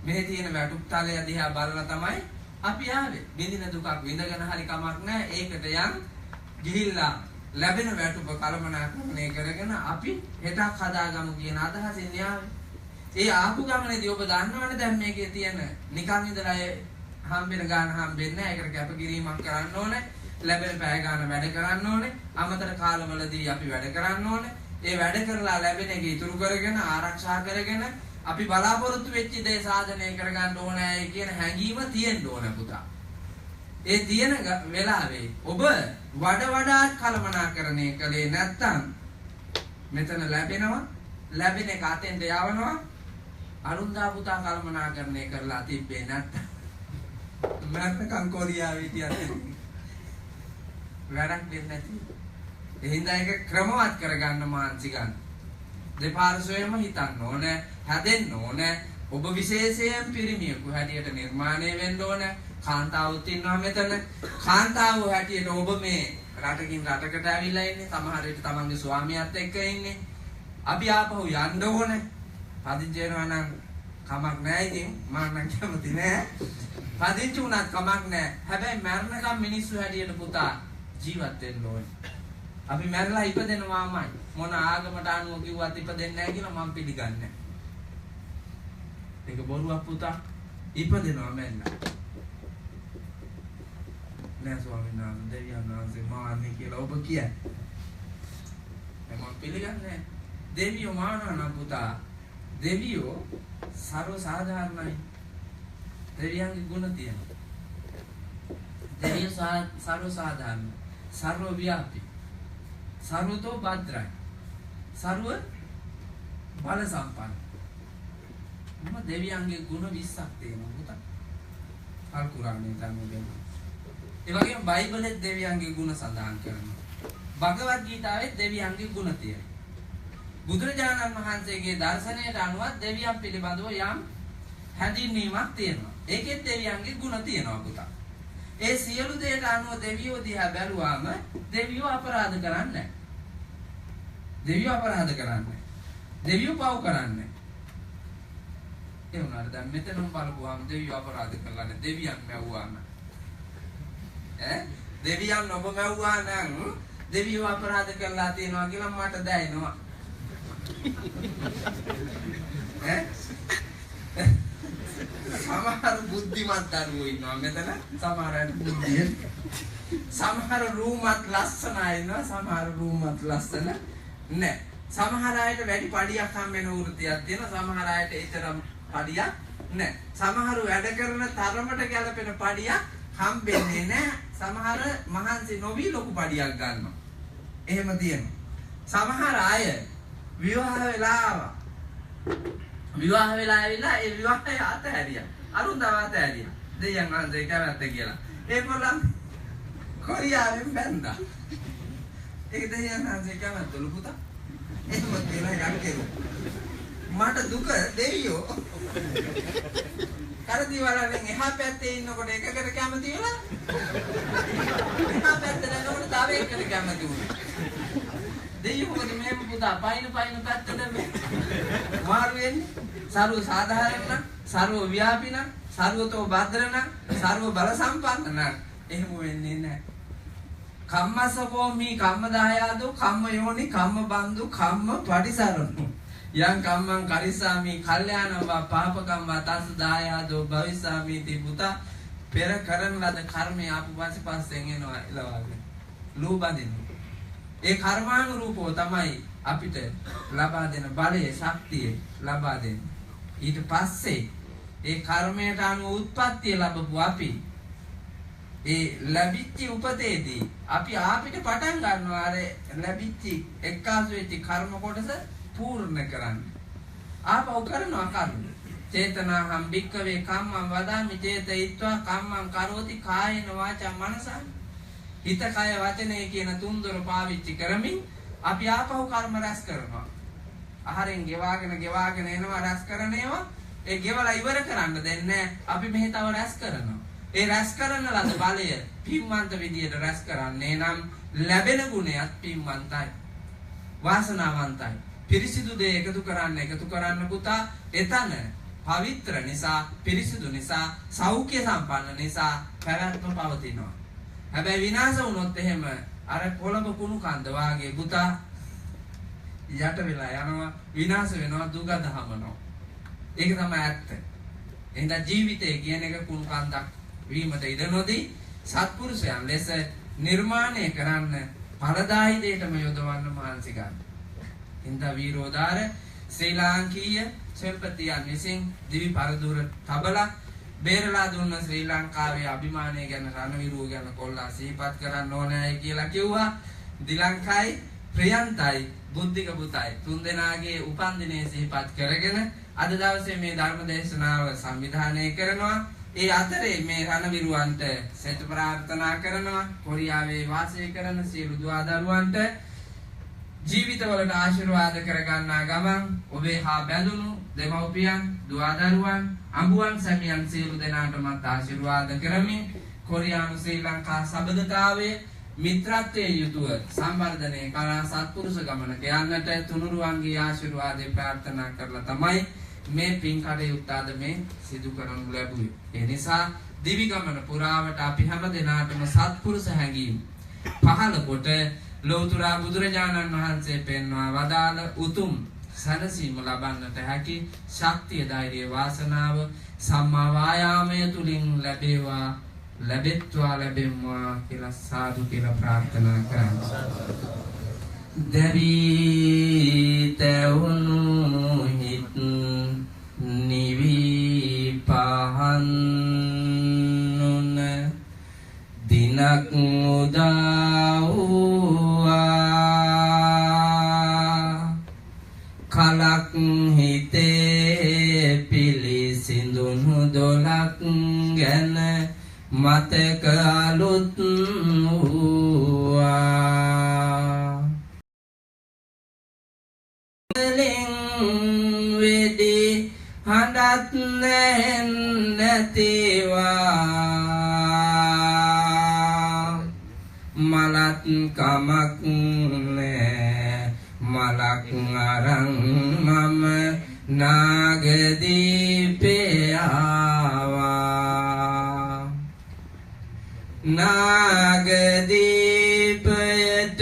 මෙහෙ තියෙන වැටුප් තලය දිහා බලලා තමයි අපි ආවේ. විඳින දුකක් විඳගෙන හරි කමක් නෑ. ඒකට යන් ගිහිල්ලා ලැබෙන වැටුප කළමනාකරණය කරගෙන අපි හෙටක් හදාගමු කියන අදහසින් ආවේ. ඒ ආපු ගමනේදී ඔබ දන්නවනේ දැන් මේකේ තියෙන නිකන් ඉඳලා හම්බෙන ගාන හම්බෙන්නේ නෑ. ඒකට කැපකිරීමක් කරන්න ඕනේ. ලැබෙන පැය ගාන වැඩ කරන්න ඕනේ. අමතර කාලවලදී අපි වැඩ කරන්න ඕනේ. ඒ වැඩ කරලා ලැබෙන එක ඉතුරු කරගෙන ආරක්ෂා කරගෙන අපි බලාපොරොත්තු වෙච්ච දේ සාධනය කරගන්න ඕනෑ කියන හැඟීම තියෙන්න ඕන පුතා. ඒ තියෙන වෙලාවේ ඔබ වඩ වඩාත් කළමනාකරණය කළේ නැත්නම් මෙතන ලැබෙනවා, ලැබෙන එක අතෙන්ට යවනවා. අරුන්දා පුතා කළමනාකරණය කරලා තිබ්බේ නැත්නම් මරණකම් කොරියාවේ හිටියත් වැඩක් වෙන්නේ නැති. ඒ හින්දා ඒක ක්‍රමවත් කරගන්න මහන්සි ගන්න. දෙපාර්ශ්වයෙන්ම හිතන්න ඕනේ, හැදෙන්න ඕනේ. ඔබ විශේෂයෙන් පිරිමියෙකු හැටියට නිර්මාණය වෙන්න ඕනේ. කාන්තාවොත් ඉන්නවා මෙතන. කාන්තාවෝ හැටියට ඔබ මේ රටකින් රටකට ඇවිල්ලා ඉන්නේ. සමහර විට තමන්ගේ ස්වාමියාත් එක්ක ඉන්නේ. අපි ආපහු යන්න ඕනේ. පදිංචි වෙනවා නම් කමක් නෑ ඉතින් මම නම් කැමති නෑ. පදිංචි වුණත් කමක් නෑ. හැබැයි මැරෙනකම් මිනිස්සු හැටියට පුතා ජීවත් වෙන්න ඕනේ. අපි මැරලා ඉපදෙනවාමයි. මොන ආගමට අනුව කිව්වත් ඉපදෙන්නේ නෑ කියලා මම පිළිගන්නේ නෑ. ඒක බොරුවක් පුතා. ඉපදෙනවා මැරෙලා. නෑ ස්වාමීන් වහන්සේ දෙවියන් වහන්සේ මාන්නේ කියලා ඔබ කියන්නේ. මම පිළිගන්නේ නෑ. දෙවියෝ මානවා නම් පුතා දෙවියෝ සර්ව සාධාරණයි. දෙවියන්ගේ ගුණ තියෙනවා. දෙවියෝ සර්ව සාධාරණ, සර්ව ව්‍යාපී, සර්වතෝ භද්‍රයි, සර්ව බල සම්පන්න. මොන දෙවියන්ගේ ගුණ 20ක් තියෙනවා පුතා. අල් කුරානයේ තමයි දෙන්නේ. ඒ වගේම බයිබලෙත් දෙවියන්ගේ ගුණ සඳහන් කරනවා. භගවත් ගීතාවෙත් දෙවියන්ගේ ගුණ තියෙනවා. බුදුරජාණන් වහන්සේගේ දර්ශනයට අනුවත් දෙවියන් පිළිබඳව යම් හැඳින්වීමක් තියෙනවා. ඒකෙත් දෙවියන්ගේ ගුණ තියෙනවා පුතා. ඒ සියලු දෙයට අනුව දෙවියෝ දිහා බැලුවාම දෙවියෝ අපරාධ කරන්නේ නැහැ. දෙවියෝ අපරාධ කරන්නේ නැහැ. දෙවියෝ පව් කරන්නේ නැහැ. ඒ වුණාට දැන් මෙතනම බලපුවාම දෙවියෝ අපරාධ කරලා නැහැ. දෙවියන් මැව්වා නම් ඈ දෙවියන් ඔබ මැව්වා නම් දෙවියෝ අපරාධ කරලා තියෙනවා කියලා මට දැනෙනවා. ඈ සමහර බුද්ධිමත් දරුවෝ ඉන්නවා මෙතන, සමහර අය බුද්ධිය, සමහර රූමත් ලස්සන අය ඉන්නවා, සමහර රූමත් ලස්සන නෑ. සමහර අයට වැඩි පඩියක් හම් වෙන වෘත්තියක් තියෙනවා, සමහර අයට ඒතරම් පඩියක් නෑ. සමහරු වැඩ කරන තරමට ගැලපෙන පඩියක් හම්බෙන්නේ නෑ. සමහර මහන්සි නොවි ලොකු පඩියක් ගන්නවා. එහෙම තියෙනවා. සමහර අය විවාහ වෙලා ආවා. විවාහ වෙලා ඇවිල්ලා ඒ විවාහය අතහැරියා. අරුන්දව අතහැරියා. දෙවියන් වහන්සේ කැමැත්ත කියලා. ඒගොල්ලන් කොරියාවෙන් බැන්දා. ඒක දෙවියන් වහන්සේ කැමැත්තලු පුතා. එහෙම කියලා එකක් කෙරුවා. මට දුක දෙවියෝ කරදිවලෙන් එහා පැත්තේ ඉන්නකොට එකකට කැමති වෙලා එහා පැත්තට යනකොට තව එකකට කැමති වුණා. දෙවියෝ මොකද මෙහෙම පුතා පයින් පයින් පැත්තට මේ මාරු වෙන්නේ? සර්ව සාධාරණ නම්, සර්ව ව්‍යාපී නම්, සර්වතෝ භද්‍ර නම්, සර්ව බල සම්පන්න නම් එහෙම වෙන්නේ නැහැ. කම්මසකෝ මී කම්මදායාදෝ කම්ම යෝනි කම්ම බන්දු කම්ම පටිසරණු යං කම්මං කරිස්සාමි කල්යාණං වා පාපකම් වා තස්ස දායාදෝ භවිස්සාමි ති පුතා. පෙර කරන ලද කර්මය ආපු පස්සේ පස්සෙන් එනවා එලවාගෙන ලූ බඳිනවා. ඒ කර්මානුරූපව තමයි අපිට ලබා දෙන බලය ශක්තිය ලබා දෙන්නේ. ඊට පස්සේ ඒ කර්මයට අනුව උත්පත්තිය ලැබපු අපි ඒ ලැබිච්ච උපතේදී අපි ආපිට පටන් ගන්නවා අර ලැබිච්ච එක්කාසු වෙච්ච කර්ම කොටස පූර්ණ කරන්න. ආපහු කරනවා කර්ම. චේතනාහම් භික්කවේ කම්මං වදාමි චේතයිත්වා කම්මං කරෝති කායේන වාචා මනසා. හිත කය වචනය කියන තුන්දොර පාවිච්චි කරමින් අපි ආපහු කර්ම රැස් කරනවා. ආහාරයෙන් ගෙවාගෙන ගෙවාගෙන එනවා රැස් කරන ඒවා. ඒ ගෙවලා ඉවර කරන්න දෙන්නේ අපි මෙහෙ තව රැස් කරනවා. ඒ රැස් කරන ලද බලය පින්වන්ත විදියට රැස් කරන්නේ නම් ලැබෙන ගුණයත් පින්වන්තයි, වාසනාවන්තයි. පිරිසිදු දේ එකතු කරන්න එකතු කරන්න පුතා එතන පවිත්‍ර නිසා, පිරිසිදු නිසා, සෞඛ්‍ය සම්පන්න නිසා පැවැත්ම පවතිනවා. හැබැයි විනාශ වුණොත් එහෙම අර කොළඹ කුණු කන්ද වාගේ පුතා යට වෙලා යනවා, විනාශ වෙනවා, දුගඳ හමනවා. ඒක තමයි ඇත්ත. එහෙනම් ජීවිතය කියන එක කුණු කන්දක් වීමට ඉඩ නොදී සත්පුරුෂයන් ලෙස නිර්මාණය කරන්න ඵලදායී දෙයටම යොදවන්න මහන්සි ගන්න. හින්දා වීරෝදාර ශ්‍රී ලාංකීය සෙල්පතියන් විසින් දිවි පරදුර තබලා බේරලා දුන්න ශ්‍රී ලංකාවේ අභිමානය ගැන රණවිරුව ගැන කොල්ලා සිහිපත් කරන්න ඕනෑයි කියලා කිව්වා. දිලංකයි ප්‍රියන්තයි බුද්ධික පුතයි තුන්දෙනාගේ උපන්දිනය සිහිපත් කරගෙන අද දවසේ මේ ධර්ම දේශනාව සංවිධානය කරනවා. ඒ අතරේ මේ රණවිරුවන්ට සෙත් ප්‍රාර්ථනා කරනවා. කොරියාවේ වාසය කරන සියලු දුවා දරුවන්ට ජීවිතවලට ආශිර්වාද කරගන්නා ගමන් ඔබේ හා බැඳුණු දෙමව්පියන්, දුවා දරුවන්, අඹුවන් සැමියන් සියලු දෙනාටමත් ආශිර්වාද කරමින් කොරියානු ශ්‍රී ලංකා සබඳතාවය මිත්‍රත්වයෙන් යුතුව සංවර්ධනය කරා සත්පුරුෂ ගමනක යන්නට තුනුරුවන්ගේ ආශිර්වාදය ප්‍රාර්ථනා කරලා තමයි මේ පින් කටයුත්ත අද මේ සිදු කරනු ලැබුවේ. ඒ නිසා දිවි ගමන පුරාවට අපි හැම දෙනාටම සත්පුරුෂ හැඟීම් පහළ කොට ලෞතර බුදුරජාණන් වහන්සේ පෙන්වා වදාළ උතුම් සැනසීම ලබන්නට හැකි ශක්තිය, ධෛර්යය, වාසනාව සම්මා වායාමය තුලින් ලැබේවා, ලැබෙත්වා, ලැබෙම්වා කියලා සාදු කියලා ප්‍රාර්ථනා කරන්න. දැවි තැවුණු හිත් නිවි පහන් නුන දිනක් උදා වූවා. කලක් හිතේ පිළිසිඳුණු දොලක් ගැන මතක අලුත් වූවා. වෙඩි හඬත් නැතිවා මලත් කමක් නෑ මලක් අරන් මම නාගදීපේ ආවා. නාගදීපයට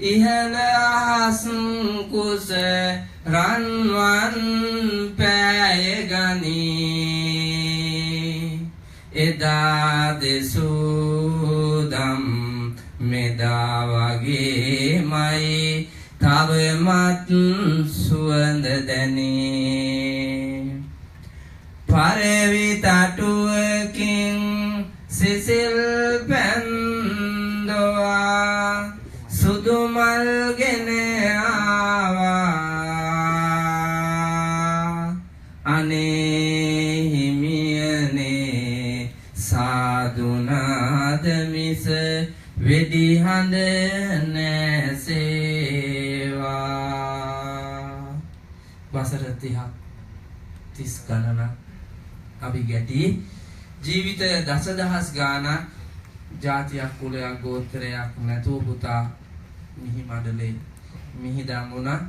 ඉහළ අහස් කුස රන්වන් පෑය ගනී. එදා දෙසූදම් මෙදා වගේමයි තවමත් සුවඳ දැනේ. පරවි තටුවකින් සිසිල් පැන්දොවා සුදු මල් ගෙන ආවා. අනේ හිමියනේ සාදුනාද මිස වෙඩි හඳ නැසේවා. වසර 30ක් 30 ගණනක් අපි ගැටි ජීවිතය දසදහස් ගාණක් ජාතියක් කුලයක් ගෝත්‍රයක් නැතුව පුතා මිහි මඩලේ මිහිදන් වුණා.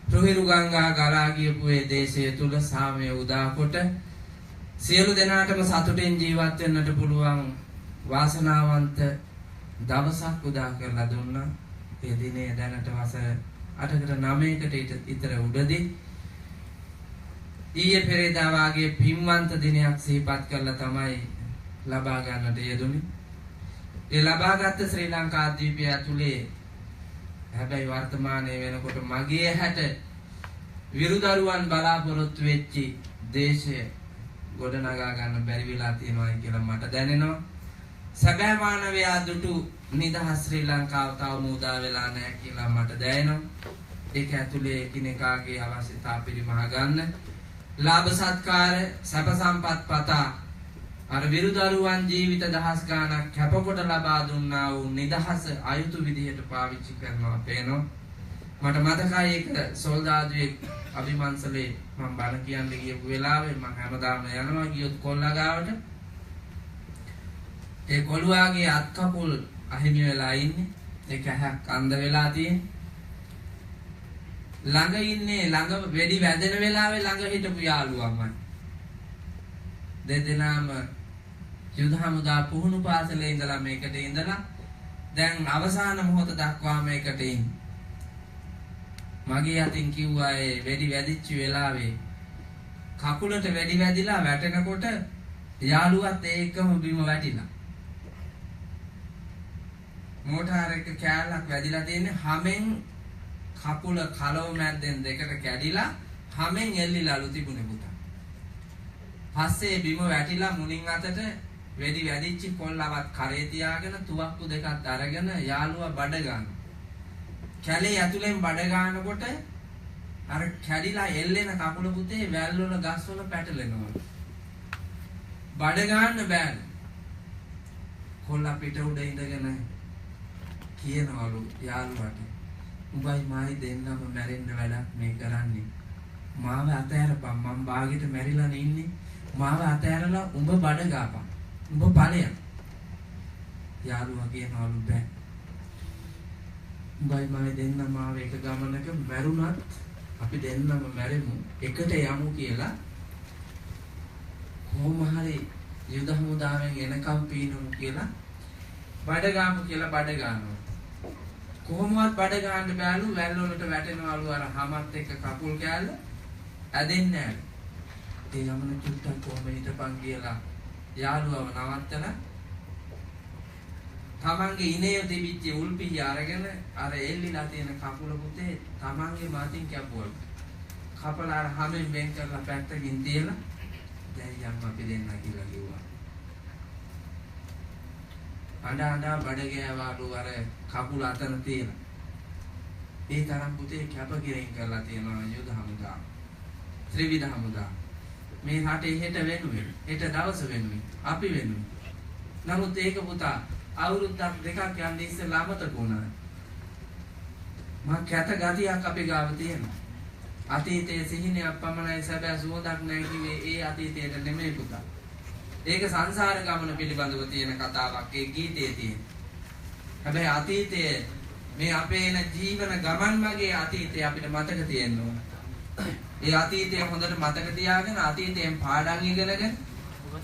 රුහිරු ගංගා ගලා ගියපු ඒ දේශය තුල සාමය උදා කොට සියලු දෙනාටම සතුටින් ජීවත් වෙන්නට පුළුවන් වාසනාවන්ත දවසක් උදා කරලා දුන්නා. ඒ දිනේ දැනට වසර 8කට 9කට ඉතර උඩදී ඊයේ පෙරේදා වාගේ පින්වන්ත දිනයක් සිහිපත් කරලා තමයි ලබා ගන්නට යෙදුනේ. ඒ ලබාගත් ශ්‍රී ලංකා ද්වීපය ඇතුලේ හැබැයි වර්තමානයේ වෙනකොට මගේ ඇහැට විරුදරුවන් බලාපොරොත්තු වෙච්චි දේශය ගොඩනගා ගන්න බැරි වෙලා තියෙනවා කියලා මට දැනෙනවා. සැබෑ මානවයා දුටු නිදහස් ශ්‍රී ලංකාව තවම උදා වෙලා නැහැ කියලා මට දැනෙනවා. ඒක ඇතුලේ එකිනෙකාගේ අවශ්‍යතා පිරිමහ ගන්න ලාභ සත්කාර සැප සම්පත් පතා අර විරුදරුවන් ජීවිත දහස් ගාණක් කැපකොට ලබා දුන්නා වූ නිදහස අයුතු විදිහට පාවිච්චි කරනවා පේනවා. මට මතකයි ඒක සොල්දාදුවෙක් අභිමන්සලේ මම බණ කියන්න ගියපු වෙලාවේ මම හැමදාම යනවා ගියොත් කොල්ලා ගාවට. ඒ කොළුවාගේ අත් කකුල් අහිමි වෙලා ඉන්නේ. ඒක ඇහක් අන්ධ වෙලා තියෙන්නේ. ළඟ ඉන්නේ ළඟ වෙඩි වැදෙන වෙලාවේ ළඟ හිටපු යාළුවමයි. දෙදෙනාම යුද හමුදා පුහුණු පාසලේ ඉඳලා මේකට ඉඳලා දැන් අවසාන මොහොත දක්වා මේකට ඉන්නේ. මගේ අතින් කිව්වා ඒ වෙඩි වැදිච්ච වෙලාවේ කකුලට වෙඩි වැදිලා වැටෙනකොට යාළුවත් ඒකම බිම වැටිලා. මෝටාර එක කෑල්ලක් වැදිලා තියෙන්නේ හැමෙන් කකුල කලව මැද්දෙන් දෙකට කැඩිලා හැමෙන් එල්ලිලාලු තිබුණේ පුතා. පස්සේ බිම වැටිලා මුණින් අතට වෙඩි වැදිච්ච කොල්ලවත් කරේ තියාගෙන තුවක්කු දෙකක් අරගෙන යාළුවා බඩ ගන්න. කැලේ ඇතුලෙන් බඩ ගන්නකොට අර කැඩිලා එල්ලෙන කකුල පුතේ වැල් වල ගස් වල පැටලෙනවා. බඩ ගන්න බෑලු. කොල්ලා පිට උඩ ඉඳගෙන කියනවලු යාළුවාට, උඹයි මායි දෙන්නම මැරෙන්න වැඩක් මේ කරන්නේ. මාව අතෑරපන්, මං බාගෙට මැරිලානේ ඉන්නේ. මාව අතෑරලා උඹ බඩ ගාපන්. උඹ ඵලයන්. යාළුවා කියනවලු බෑ. උඹයි මායි දෙන්නම ආව එක ගමනක මැරුණත් අපි දෙන්නම මැරෙමු එකට යමු කියලා කොහොම හරි යුද හමුදාවෙන් එනකම් පීනමු කියලා බඩ ගාමු කියලා බඩ ගන්නවා. කොහොමවත් බඩ ගන්න බෑලු, වැල් වලට වැටෙනවලු අර හැමත් එක්ක කකුල් කෑල්ල ඇදෙන්නේ නෑලු. ඒ ගමන චුට්ටක් කොහොම හිටපන් කියලා යාළුවව නවත්තලා තමන්ගේ ඉනේ තිබිච්ච උල්පිහි අරගෙන අර එල්ලිලා තියෙන කකුල පුතේ තමන්ගේ මාතින් කැපුවලු. කපලා අර හැමෙන් වෙන් කරලා පැත්තකින් තියලා දැන් යම් අපි දෙන්න කියලා කිව්වා. අඬ අඬ බඩ ගෑවාලු අර කකුල අතන තියලා. ඒ තරම් පුතේ කැපකිරීම කරලා තියෙනවා යුද හමුදා. ත්‍රිවිධ හමුදා. මේ රටේ හෙට වෙනුවෙන්, හෙට දවස වෙනුවෙන්, අපි වෙනුවෙන්. නමුත් ඒක පුතා අවුරුද්දක් දෙකක් යන්න ඉස්සෙල්ලා අමතක වුණා. මං කැත ගතියක් අපේ ගාව තියෙනවා. අතීතයේ සිහිනයක් පමණයි සැබෑ සුවඳක් නැහැ කිව්වේ ඒ අතීතයට නෙමෙයි පුතා. ඒක සංසාර ගමන පිළිබඳව තියෙන කතාවක් ඒ ගීතයේ තියෙන. හැබැයි අතීතයේ මේ අපේ එන ජීවන ගමන් මගේ අතීතය අපිට මතක තියෙන්න ඕන. ඒ අතීතය හොඳට මතක තියාගෙන අතීතයෙන් පාඩම් ඉගෙනගෙන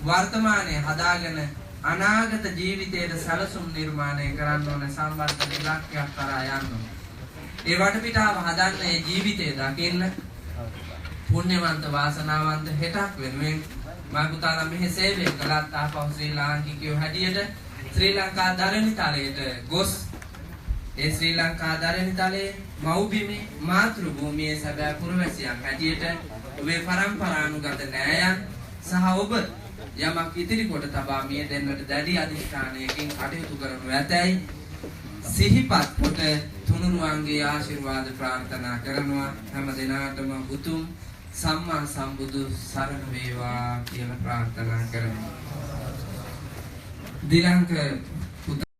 වර්තමානය හදාගෙන අනාගත ජීවිතයට සැලසුම් නිර්මාණය කරන්න ඕන, සංවර්ධන ඉලක්කයක් කරා යන්න ඕන. ඒ වටපිටාව හදන්න ඒ ජීවිතය දකින්න පුණ්‍යවන්ත වාසනාවන්ත හෙටක් වෙනුවෙන් මා පුතාලා මෙහි සේවය කළත් ආපහු ශ්‍රී ලාංකිකයෝ හැටියට ශ්‍රී ලංකා ධරණි තලයට ගොස් ඒ ශ්‍රී ලංකා ධරණි තලයේ මව්බිමේ මාතෘ භූමියේ සැබෑ පුරවැසියන් හැටියට ඔබේ පරම්පරානුගත නෑයන් සහ ඔබ යමක් ඉතිරි කොට තබා මිය දෙන්නට දැඩි අධිෂ්ඨානයකින් කටයුතු කරනු ඇතැයි සිහිපත් කොට තුනුරුවන්ගේ ආශිර්වාද ප්‍රාර්ථනා කරනවා. හැම දිනාටම උතුම් සම්මා සම්බුදු සරණ වේවා කියලා ප්‍රාර්ථනා කරනවා. දිලංක.